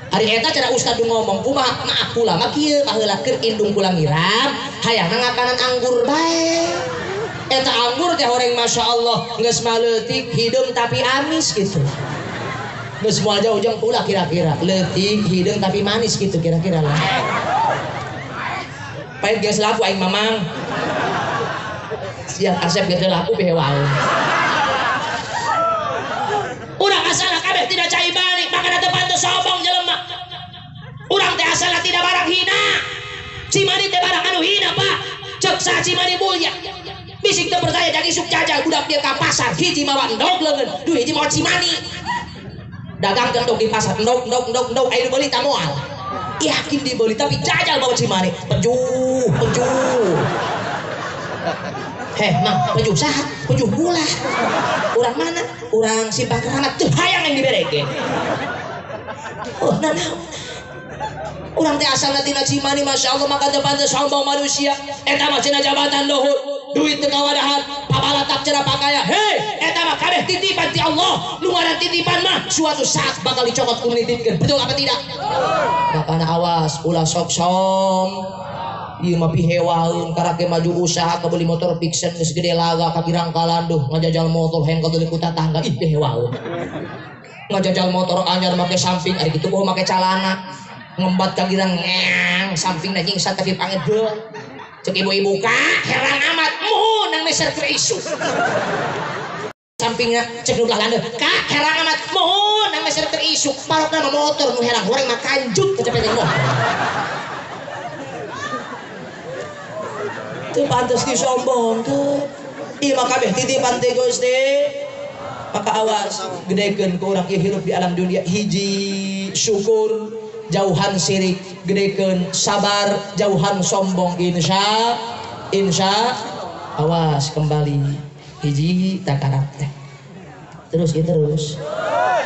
Ari eta cenah ustad ngomong kumaha maaf kula mah kieu baheula keur indung kula ngiram hayangna ngakanan anggur bae. Eta anggur teh horeng masyaallah geus maleutik hideung tapi amis gitu. Geus moal jauh jeung kula kira-kira leutik hideung tapi manis gitu kira-kira lah. Pahit geus laku aing mamang. Siap asep geus laku behe wae. Urang asalna kabeh tidak cai balik makana teu pantes sombong jelema. Urang teh asalna tidak barang hina. Cimani teh barang anu hina Pak. Cek saha cimani mulia. Bisik teu percaya jadi isuk jajal budak dia ka pasar hiji mawa endog leungeun, duh hiji mawa cimani. Dagang endog di pasar endog endog endog endog aya nu beuli tah moal. Yakin dibeli tapi jajal bawa cimani. Pejuh, pejuh. Heh, mang, pejuh saha? Pejuh gula. Urang mana? Urang Simpang Keramat teu hayang yang dibereke. Oh, nanaon. Urang teh asalna tina cimani masyaallah maka teu pantes sombong manusia. Eta mah cenah jabatan luhur, duit teu kawadahan, pabalatak cenah pakaya. Hei, eta mah kabeh titipan ti Allah. Nu ngaran titipan mah suatu saat bakal dicokot ku nitipkeun. Betul apa tidak? Makana awas ulah sok som. Ieu mah pihewaeun karake maju usaha kabeli motor Vixen geus gede laga ka girang kalanduh ngajajal motor hayang kabeli ku tatangga ih pihewaeun. Ngajajal motor anyar make samping ari kitu boh make calana. Ngembat ka girang ngeang sampingna nyingsa tapi pangit heuh. Cek ibu-ibu ka herang amat muhun nang meser keur isuk. Sampingna cek nu belah landeuh ka herang amat muhun nang meser keur isuk. Parokna mah motor nu herang goreng mah kanjut kecepet moh. Teu pantes disombong tuh. Ieu mah kabeh titipan ti Gusti. Maka awas gedekeun ku urang ieu hirup di alam dunia hiji syukur jauhan sirik gedekeun sabar jauhan sombong insya insya awas kembali hiji takarak teh terus ieu terus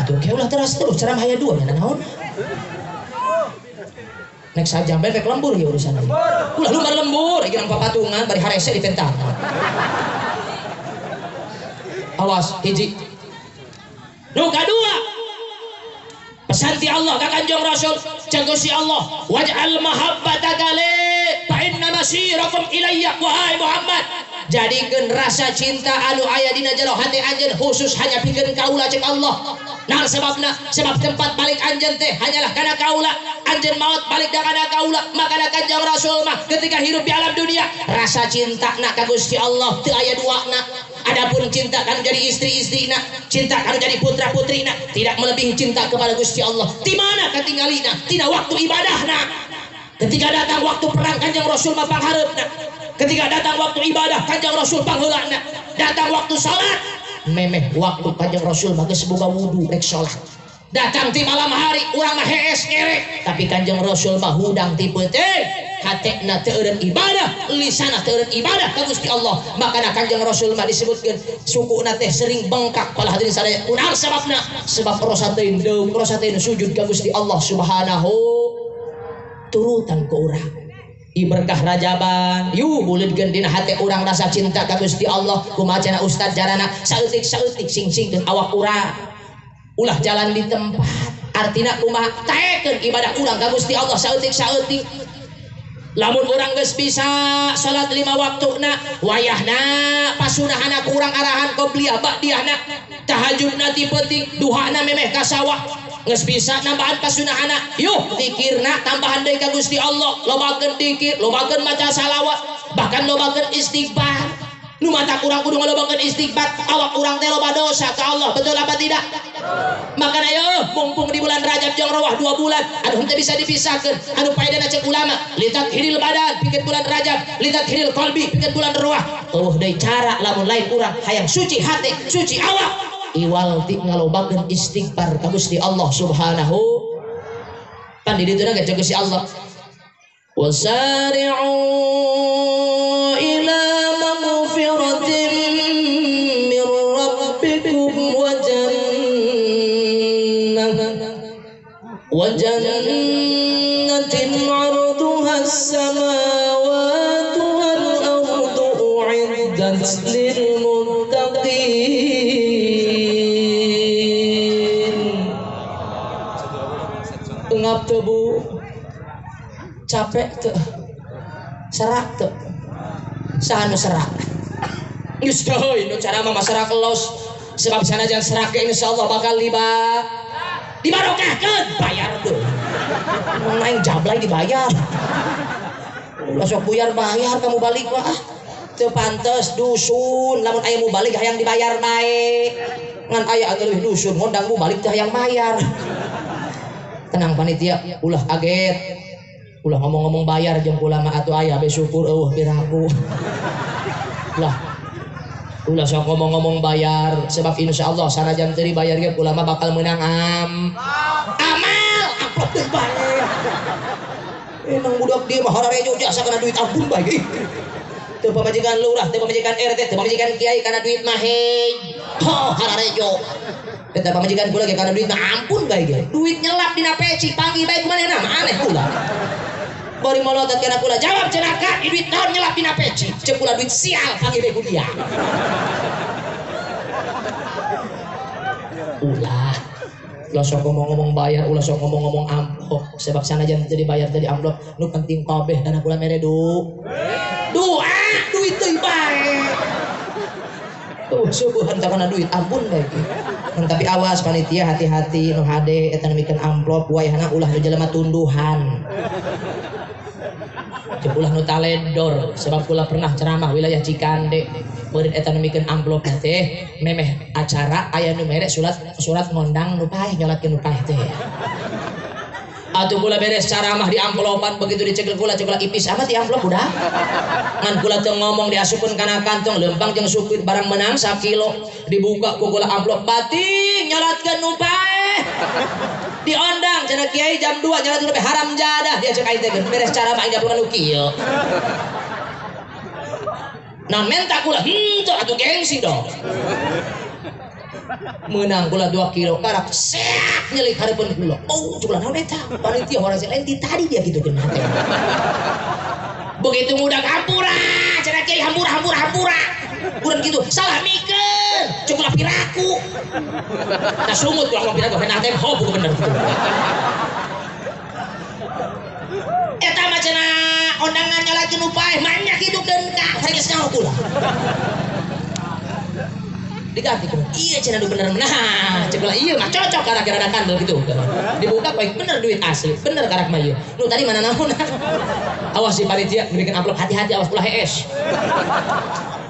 atuh ke ulah terus terus ceramah aya dua nya naon nek sajam bae rek lembur ya urusan ieu. Ulah lumbar lembur, ieu papatungan bari harese di pentangan. Awas hiji. Nu kadua pesan ti Allah ka Kanjeng Rasul, cek Gusti Allah, waj'al mahabbataka li fa inna masirakum ilayya. Wahai Muhammad, jadikeun rasa cinta anu aya dina jero hati anjeun khusus hanya pikeun kaula cek Allah. Nah sebabna, sebab tempat balik anjeun teh hanyalah kana kaula. Anjeun maot balik da kana kaula. Makana Kanjeng Rasul mah ketika hidup di alam dunia rasa cinta na ka Gusti Allah teu aya duana. Adapun cinta kan jadi istri-istrina, cinta kan jadi putra-putrina, tidak melebihi cinta kepada Gusti Allah. Di mana katinggalina? Tina waktu ibadahna. Ketika datang waktu perang Kanjeng Rasul mah panghareupna. Ketika datang waktu ibadah Kanjeng Rasul pangheulana. Datang waktu salat, memeh waktu Kanjeng Rasul mah geus boga wudu rek salat. Datang ti malam hari urang mah hees ngerek, tapi Kanjeng Rasul mah hudang ti peuting. Hatena teu eureun ibadah, lisana teu eureun ibadah ka Gusti Allah. Makana Kanjeng Rasul mah disebutkeun sukuna teh sering bengkak. Kalau hadirin sadaya, kunaon sababna? Sebab rosa teuing deung, rosa teuing sujud ka Gusti Allah Subhanahu turutan ku urang. Iberkah Rajaban, yu buleudkeun dina hate urang rasa cinta ka Gusti Allah. Kumaha cenah ustad jarana saeutik-saeutik sing-singkeun awak urang. Ulah jalan di tempat. Artina kumaha? Taekeun ibadah urang ka Gusti Allah saeutik-saeutik. Lamun urang geus bisa salat 5 waktuna, wayahna pasunahana kurang arahan qobliyah ba'diyahna, tahajudna ti peuting, duhana memeh ka sawah. Geus bisa nambahan pasunahana, yuh zikirna tambahan deui ka Gusti Allah, lobakeun zikir, lobakeun maca salawat, bahkan lobakeun istighfar. Nu mata kurang kudu ngalobakeun istighfar, awak urang teh loba dosa ka Allah, betul apa tidak? Makana yo mumpung di bulan Rajab jeung Rawah 2 bulan anu henteu bisa dipisahkeun, anu paedana cek ulama litathiril badan pikeun bulan Rajab, litathiril qalbi pikeun bulan Rawah. Eueuh deui cara lamun lain urang hayang suci hati, suci awak, iwal ti ngalobakeun istighfar ka Gusti Allah Subhanahu. Pan di ditu ge cek Gusti Allah, wasari'u ila maghfiratin min rabbikum wa jannatin 'arduha as-samawati wal ardu u'iddat lil muttaqin. Ngap teu Bu? Capek teu? Serak teu? Saha nu serak? Geus deui nu cara mah serak los. Sebab sanajan serak ge insyaallah bakal liba dibarokahkeun, bayar deui. Mun aing jablay dibayar. Ulah sok buyar bayar kamu balik mah ah. Teu pantes dusun lamun aya mubalik hayang dibayar bae. Ngan aya anu leuwih dusun ngondang mubalik teh hayang bayar. Tenang panitia, ulah kaget. Ulah ngomong-ngomong bayar jeung kula mah atuh aya be syukur eueuh piraku. Ulah ulah sok ngomong-ngomong bayar sebab insyaallah sanajan teu dibayar ge kula mah bakal meunang amal amplop deui bae. Emang budak dia mah hararejo jasa kana duit ampun bae. Teu pamajikan lurah, teu pamajikan RT, teu pamajikan kiai kana duit mah hei. Ho hararejo. Eta pamajikan kula ge kana duit mah ampun bae ge. Duit nyelap dina peci panggih bae kumanehna mah aneh kula. Bari molotot kana kula jawab cenah ka duit naon nyelap dina peci. Ceuk kula duit sial panggih bae ku dia. Ulah ulah sok ngomong-ngomong bayar, ulah sok ngomong-ngomong amplop. Sebab sanajan teu dibayar teu diamplop, nu penting kabeh kana kula mere doa duit teuing bae. Subuhan tak kana duit ampun bae. Tapi awas panitia hati-hati nu hade eta nu mikeun amplop wayahna ulah nu jelema tunduhan. Jeung ulah nu taledor sebab kula pernah ceramah wilayah Cikande. Meureun eta nu mikeun amplop teh memeh acara aya nu mere surat ngondang nu paeh nyolatkeun nu paeh teh. Atuh kula beres ceramah di amplopan begitu dicekel kula cekel ipis amat di amplop udah. Ngan kula teu ngomong diasupkeun kana kantong lempang jeung supit barang menang sakilo dibuka ku kula amplop bating nyolatkeun nu paeh. Diondang cenah kiai jam 2 nyolatkeun nu paeh haram jadah dia cek aing teh beres ceramah aing dapur nu kieu. Nah menta kula henteu atuh gengsi dong. Menang kula 2 kilo karak seak nyelik hareupeun kula. Oh, kula naon eta? Panitia orang lain ti tadi dia gitu keun hate. Begitu mudah hampura, cenah kiai hampura hampura hampura. Kurang gitu salah mikeun cek ulah piraku. Tah sungut ulah ngomong piraku hena teh hobu bener gitu. Eta mah cenah ondangan nyalakeun nu paeh banyak hidup dengka rek geus nyaho kula. Diganti kudu. Iya cenah nu bener nah cek kula ieu mah cocok karak rada kandel gitu. Dibuka baik bener duit asli, bener karak mah ieu. Nu tadi mana naon? Awas si panitia dibikin amplop hati-hati awas ulah hees.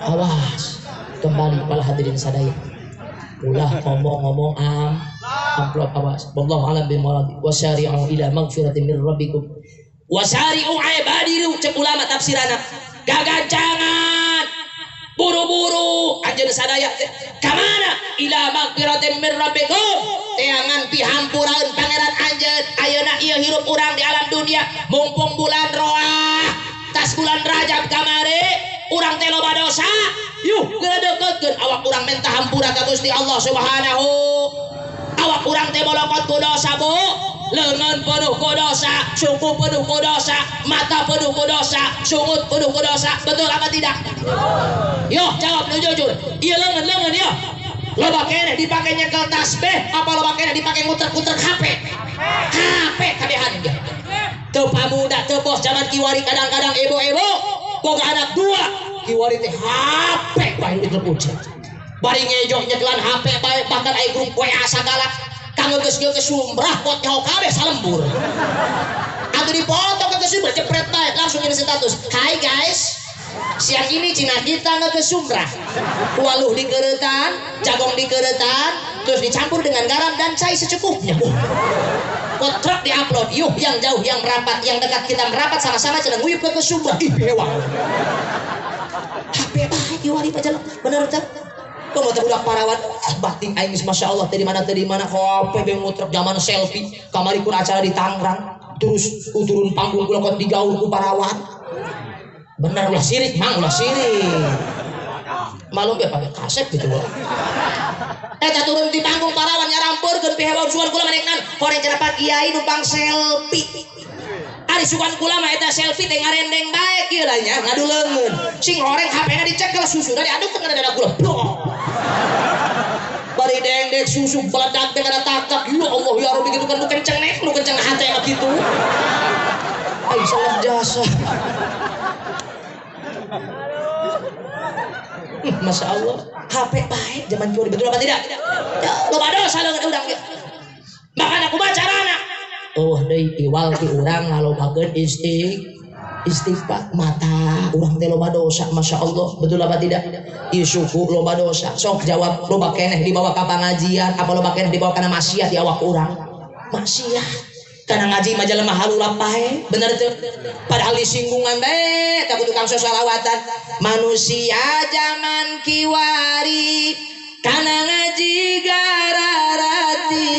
Awas. Kembali para hadirin sadaya. Ulah ngomong-ngomong amplop awas. Wallahu alam bi murad. Wasari'u ila magfiratin mir rabbikum. Wasari'u ibadiru cek ulama tafsirana. Gagancangan buru-buru anjeun sadaya ka mana ila magfiratin mir rabbikum teangan pihampuraeun pangeran anjeun ayeuna ieu hirup urang di alam dunia mumpung bulan roah tas bulan Rajab kamari urang teh loba dosa yuh geura deukeutkeun awak urang menta hampura ka Gusti Allah Subhanahu awak urang teh bolokot ku dosa bu lengan penuh ku dosa suku penuh ku dosa mata penuh ku dosa sungut penuh ku dosa betul apa tidak? Yo jawab nu jujur ieu leungeun-leungeun yo loba keneh dipake nyekel tasbih apa loba keneh dipake ngutrek-ngutrek HP HP kabehan ge teu pamuda teu bos zaman kiwari kadang-kadang ebo-ebo boga anak dua kiwari teh HP bae diterpucet bari ngejo nyekelan HP bae bahkan aya grup WA sagala kanggo geus geus sumbrah pot nyaho kabeh salembur atuh dipoto ke sumbrah jepret bae langsung ini status hai guys siang ini cina kita nge sumbrah waluh dikeretan jagong dikeretan terus dicampur dengan garam dan cai secukupnya kotrek diupload yuh yang jauh yang merapat yang dekat kita merapat sama-sama cenah nguyup ke sumbrah ih bewang HP bae kiwari pajalak bener teh komo teh budak parawan batin aing geus masyaallah teh di mana HP be ngutrek zaman selfie kamari kur acara di Tangerang terus turun panggung kula kot digaul ku parawan bener ulah sirik mang ulah sirik malum be pake kasep gitu loh eta turun di panggung parawan nyarampeurkeun pihewaun sugan kula maneknan horeng cenah Pak Kiai numpang selfie ari sugan kula mah eta selfie teh ngarendeng bae kieu lah nya ngadu leungeun sing horeng HP-na dicekel susuna diadukkeun kana dada kula bari dengdek susu beledak teh kana takak ya Allah ya Rabbi kitu kan nu kenceng nek nu kenceng hate mah kitu aing salah jasa. Masya Allah HP baik zaman kieu betul apa tidak? Loba dosa leungeun urang ge. Makana kumaha carana? Oh deui iwal ti urang ngalobakeun istighfar mata urang teh loba dosa Masya Allah betul apa tidak? Ieu suku loba dosa sok jawab loba keneh dibawa ka pangajian apa loba keneh dibawa kana maksiat di awak urang? Maksiat karena ngaji mah jelema halulap bae bener teu padahal disinggungan bae tah tukang sosalawatan manusia zaman kiwari kana ngaji gararati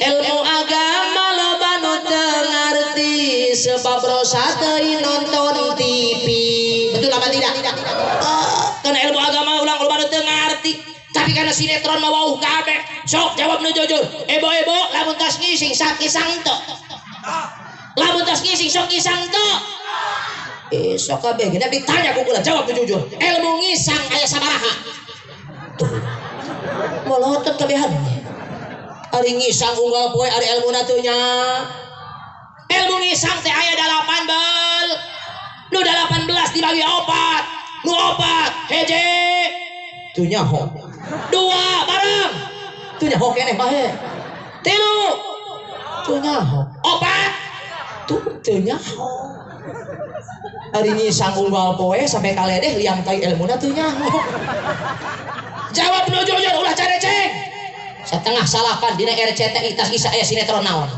ilmu agama loba nu teu ngarti sebab rosa teu nonton TV betul apa tidak? Karena ilmu agama ulang loba nu teu ngarti tapi karena sinetron mah wauh kabeh sok jawab nu jujur ebo-ebo lamun tos ngising sok isang teu lamun tos ngising sok isang teu sok kabeh gini ditanya ku kula jawab nu jujur ilmu ngisang aya sabaraha tuh molotot kabehan ari ngisang unggal poe ari ilmuna teu nya ilmu ngisang teh aya 8 bal nu 18 dibagi 4 nu 4 hiji teu nyaho 2 bareng teu nyaho keneh bae 3 teu nyaho 4 tuh teu nyaho ari ngisang unggal poe sampai kaledeh liang tai ilmuna teu nyaho jawab nu jujur ulah careceng setengah salapan dina RCTI tas isa aya sinetron naon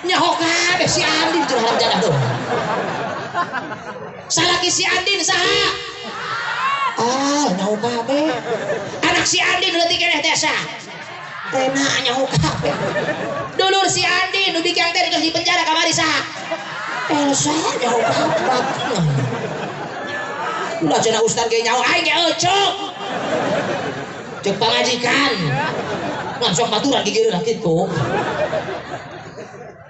nyaho kabeh si Andin jeung haram jadah doang salaki si Andin saha ah nyaho kabeh anak si Andin leutik keneh teh saha Rena nyaho kabeh dulur si Andin nu bikiang teh geus di penjara kamari saha Elsa nyaho kabeh ulah cenah ustad ge nyaho aing ge eucuk cek pamajikan ngan sok baturan gigireun kitu.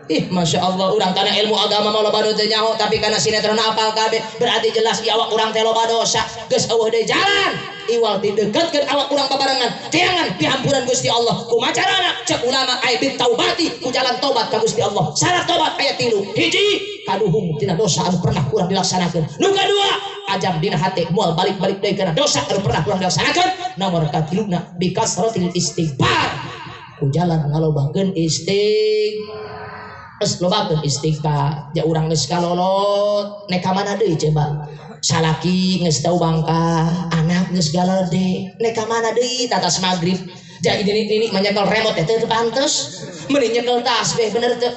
Ih, Masya Allah, urang kana ilmu agama mah loba nu teu nyaho, tapi kana sinetron apal kabeh, berarti jelas ieu awak urang teh loba dosa. Geus eueuh deui jalan, iwal ti deketkeun awak urang babarengan, teangan pihampuran Gusti Allah. Kumaha carana? Cek ulama aya bit taubati, ku jalan tobat ka Gusti Allah. Syarat tobat aya 3. Hiji, kaduhung tina dosa anu pernah urang dilaksanakeun. Nu kadua, ajam dina hate moal balik-balik deui kana dosa anu pernah urang dilaksanakeun. Nomor katiluna bikasratil istighfar. Ku jalan ngalobakeun istighfar. Geus lobakeun istighfar, ja urang geus kalolot, nek ka mana deui coba? Salaki geus tau bangka, anak geus galede, nek ka mana deui tatas magrib. Ja ini menyekel remote teh teu pantes, meuni nyekel tasbih bener teu.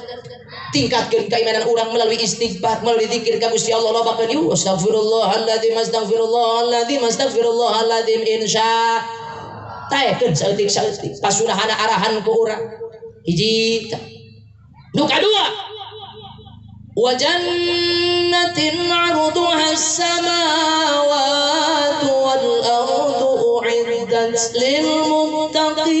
Tingkatkeun keimanan urang melalui istighfar, melalui zikir ka Gusti Allah lobakeun ieu astagfirullahaladzim, astagfirullahaladzim, astagfirullahaladzim insya. Taekeun saeutik-saeutik pasunahana arahan ku urang. Hiji. Nu kadua, wa jannatin 'arduha as-samawati wal ardu u'iddat lil muttaqin.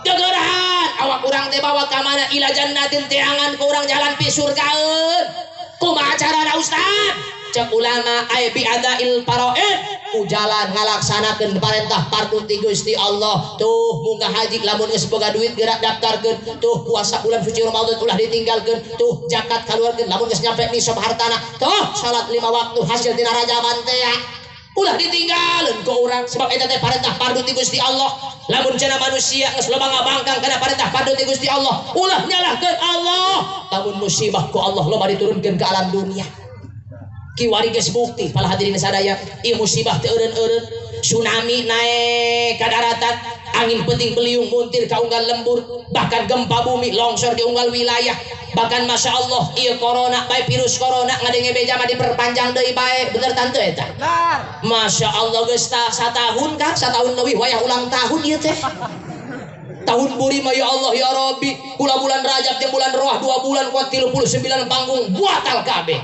Jagerahan awak urang teh bawa ka mana ila jannatin teangan ku urang jalan pi surgaeun. Kumaha carana Ustaz? Cek ulama ay bi adail faraid, ku jalan ngalaksanakeun parentah fardu ti Gusti Allah. Tuh munggah haji lamun geus boga duit gerak daftarkeun, tuh puasa bulan suci Ramadan ulah ditinggalkeun, tuh zakat kaluarkeun lamun geus nyampe nisab hartana, tuh salat 5 waktu hasil tina rajaban teh ulah ditinggalkeun ku urang sebab eta teh parentah fardu ti Gusti Allah. Lamun cenah manusia geus loba ngabangkang kana parentah fardu ti Gusti Allah, ulah nyalahkeun Allah. Lamun musibah ku Allah loba diturunkeun ke alam dunia. Kiwari geus bukti pala hadirin sadaya, ieu musibah teu eureun-eureun, tsunami naek ka daratan, angin puting beliung muntir ka unggal lembur, bahkan gempa bumi longsor di unggal wilayah, bahkan Masya Allah ieu corona bae virus corona ngadenge beja mah diperpanjang deui bae, bener tante eta? Masya Allah geus satahun kah, satahun leuwih wayah ulang tahun ieu teh. Tahun buri mah ya Allah ya Rabbi, kula bulan Rajab jeung bulan Roah 2 bulan kuat 39 panggung batal kabeh.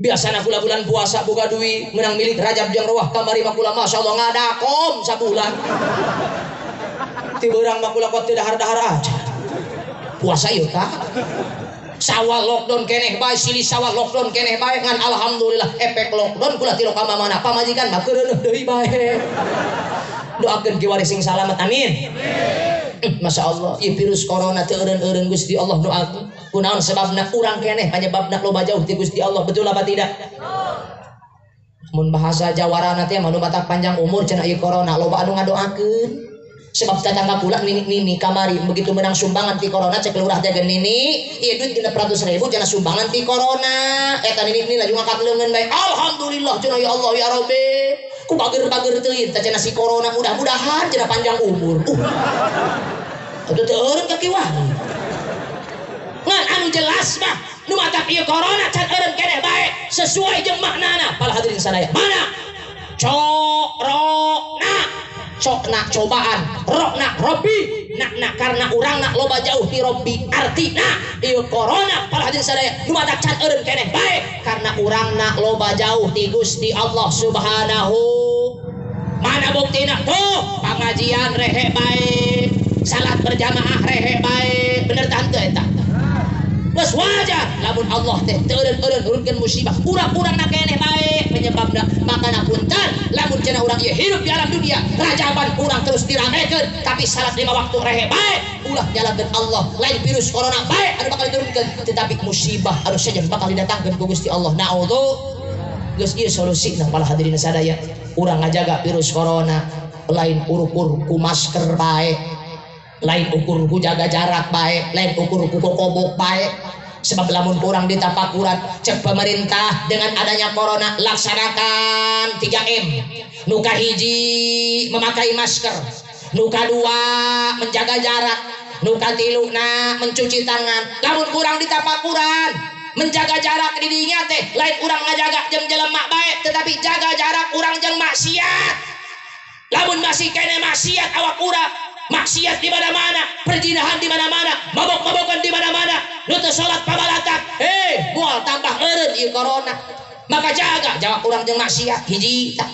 Biasana kula bulan puasa boga duit menang milik Rajab jeung Roah kamari mah kula Masya Allah ngadakom sabulan. Ti beurang mah kula kuat teu dahar-dahar aja. Puasa ieu tah. Sawal lockdown keneh bae, silih sawal lockdown keneh bae ngan alhamdulillah efek lockdown kula tilu ka mana pamajikan mah keureuneuh deui bae. Doakeun kiwari sing salamet amin. Masya Allah, ieu virus corona teu eureun-eureun Gusti Allah doakeun. Kunaon sebabna urang keneh panyebabna loba jauh ti Gusti Allah, betul apa tidak? Mun bahasa Jawarana teh mah nu batak panjang umur cenah ieu corona loba anu ngadoakeun. Sebab tetangga pula nini kamari begitu menang sumbangan ti corona cek lurah teh nini, ieu duit 600.000 cenah sumbangan ti corona. Eta nini nini laju ngangkat leungeun bae. Alhamdulillah cenah ya Allah ya Rabbi. Ku bager-bager teuing teh cenah si corona mudah-mudahan cenah panjang umur. Atuh teu eureun ka kiwari. Ngan anu jelas mah nu matak ieu corona can eureun keneh bae sesuai jeung maknana. Para hadirin sadaya, mana? Corona. Cokna cobaan, rokna robbi, nakna karena urangna loba jauh ti robbi. Artina ieu corona para hadirin sadaya nu matak can eureun keneh bae karena urangna loba jauh ti Gusti Allah Subhanahu. Mana buktina? Tuh pangajian rehe bae, salat berjamaah rehe bae, bener tante eta? Geus wajar lamun Allah teh teu eureun-eureun nurunkeun musibah urang-urangna keneh bae penyebabna. Makana punten lamun cenah urang ieu hidup di alam dunia rajaban urang terus diramekeun tapi salat 5 waktu rehe bae ulah nyalahkeun Allah. Lain virus corona bae anu bakal diturunkeun tetapi musibah anu sejen bakal didatangkeun ku Gusti Allah. Naudzu. Geus ieu solusina para hadirin sadaya, urang ngajaga virus corona lain ukur ku masker bae, lain ukur ku jaga jarak bae, lain ukur ku kokobok bae. Sebab lamun kurang ditapakuran cek pemerintah dengan adanya corona laksanakan 3M. Nu kahiji memakai masker, nu kadua menjaga jarak, nu katiluna mencuci tangan. Lamun kurang ditapakuran menjaga jarak di dinya teh lain urang ngajaga jeung jelema bae tetapi jaga jarak urang jeung maksiat. Lamun masih kene maksiat awak urang, maksiat di mana-mana, perzinahan di mana-mana, mabok-mabokan di mana-mana, nu teu salat pabalatak, hei, moal tambah eureun ieu corona. Maka jaga jarak urang jeung maksiat hiji tah.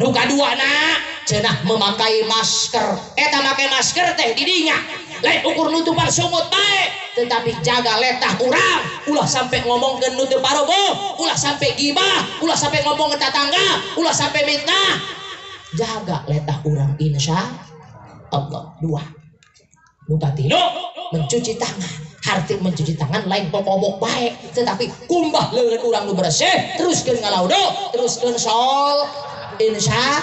Nu kaduana Cenah memakai masker. Eta make masker teh didinya lain ukur nutupan sungut bae, tetapi jaga letah urang, ulah sampai ngomongkeun nu teu parogoh, ulah sampai gibah, ulah sampai ngomong ke tetangga, ulah sampai mitnah. Jaga letah urang insya Allah. Dua. Nu katilu mencuci tangan. Harti mencuci tangan lain kokobok bae, tetapi kumbah leungeun urang nu bersih, teruskeun ngalaudo, teruskeun sol insya.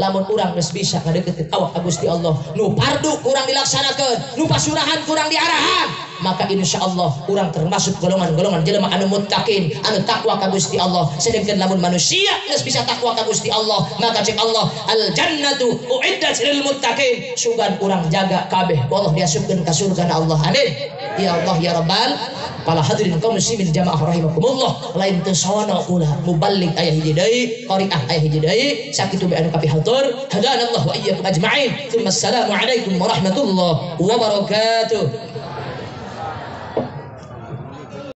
Lamun urang geus bisa ngadeukeutin awak ka Gusti Allah, nu fardu kurang dilaksanakeun, nu pasurahan kurang diarahan, maka insya Allah urang termasuk golongan-golongan jelema anu muttaqin, anu takwa ka Gusti Allah. Sedangkan lamun manusia geus bisa takwa ka Gusti Allah, maka cek Allah al jannatu uiddat lil muttaqin. Sugan urang jaga kabeh ku Allah diasupkeun ka surga Allah. Amin ya Allah ya Rabbal. Para hadirin kaum muslimin jamaah rahimakumullah, lain teu sono ulah muballigh aya hiji deui, qari'ah aya hiji deui, sakitu bae anu kapihatur. Hadanallahu wa iyyakum ajma'in. Tsumma assalamu alaikum warahmatullahi wabarakatuh.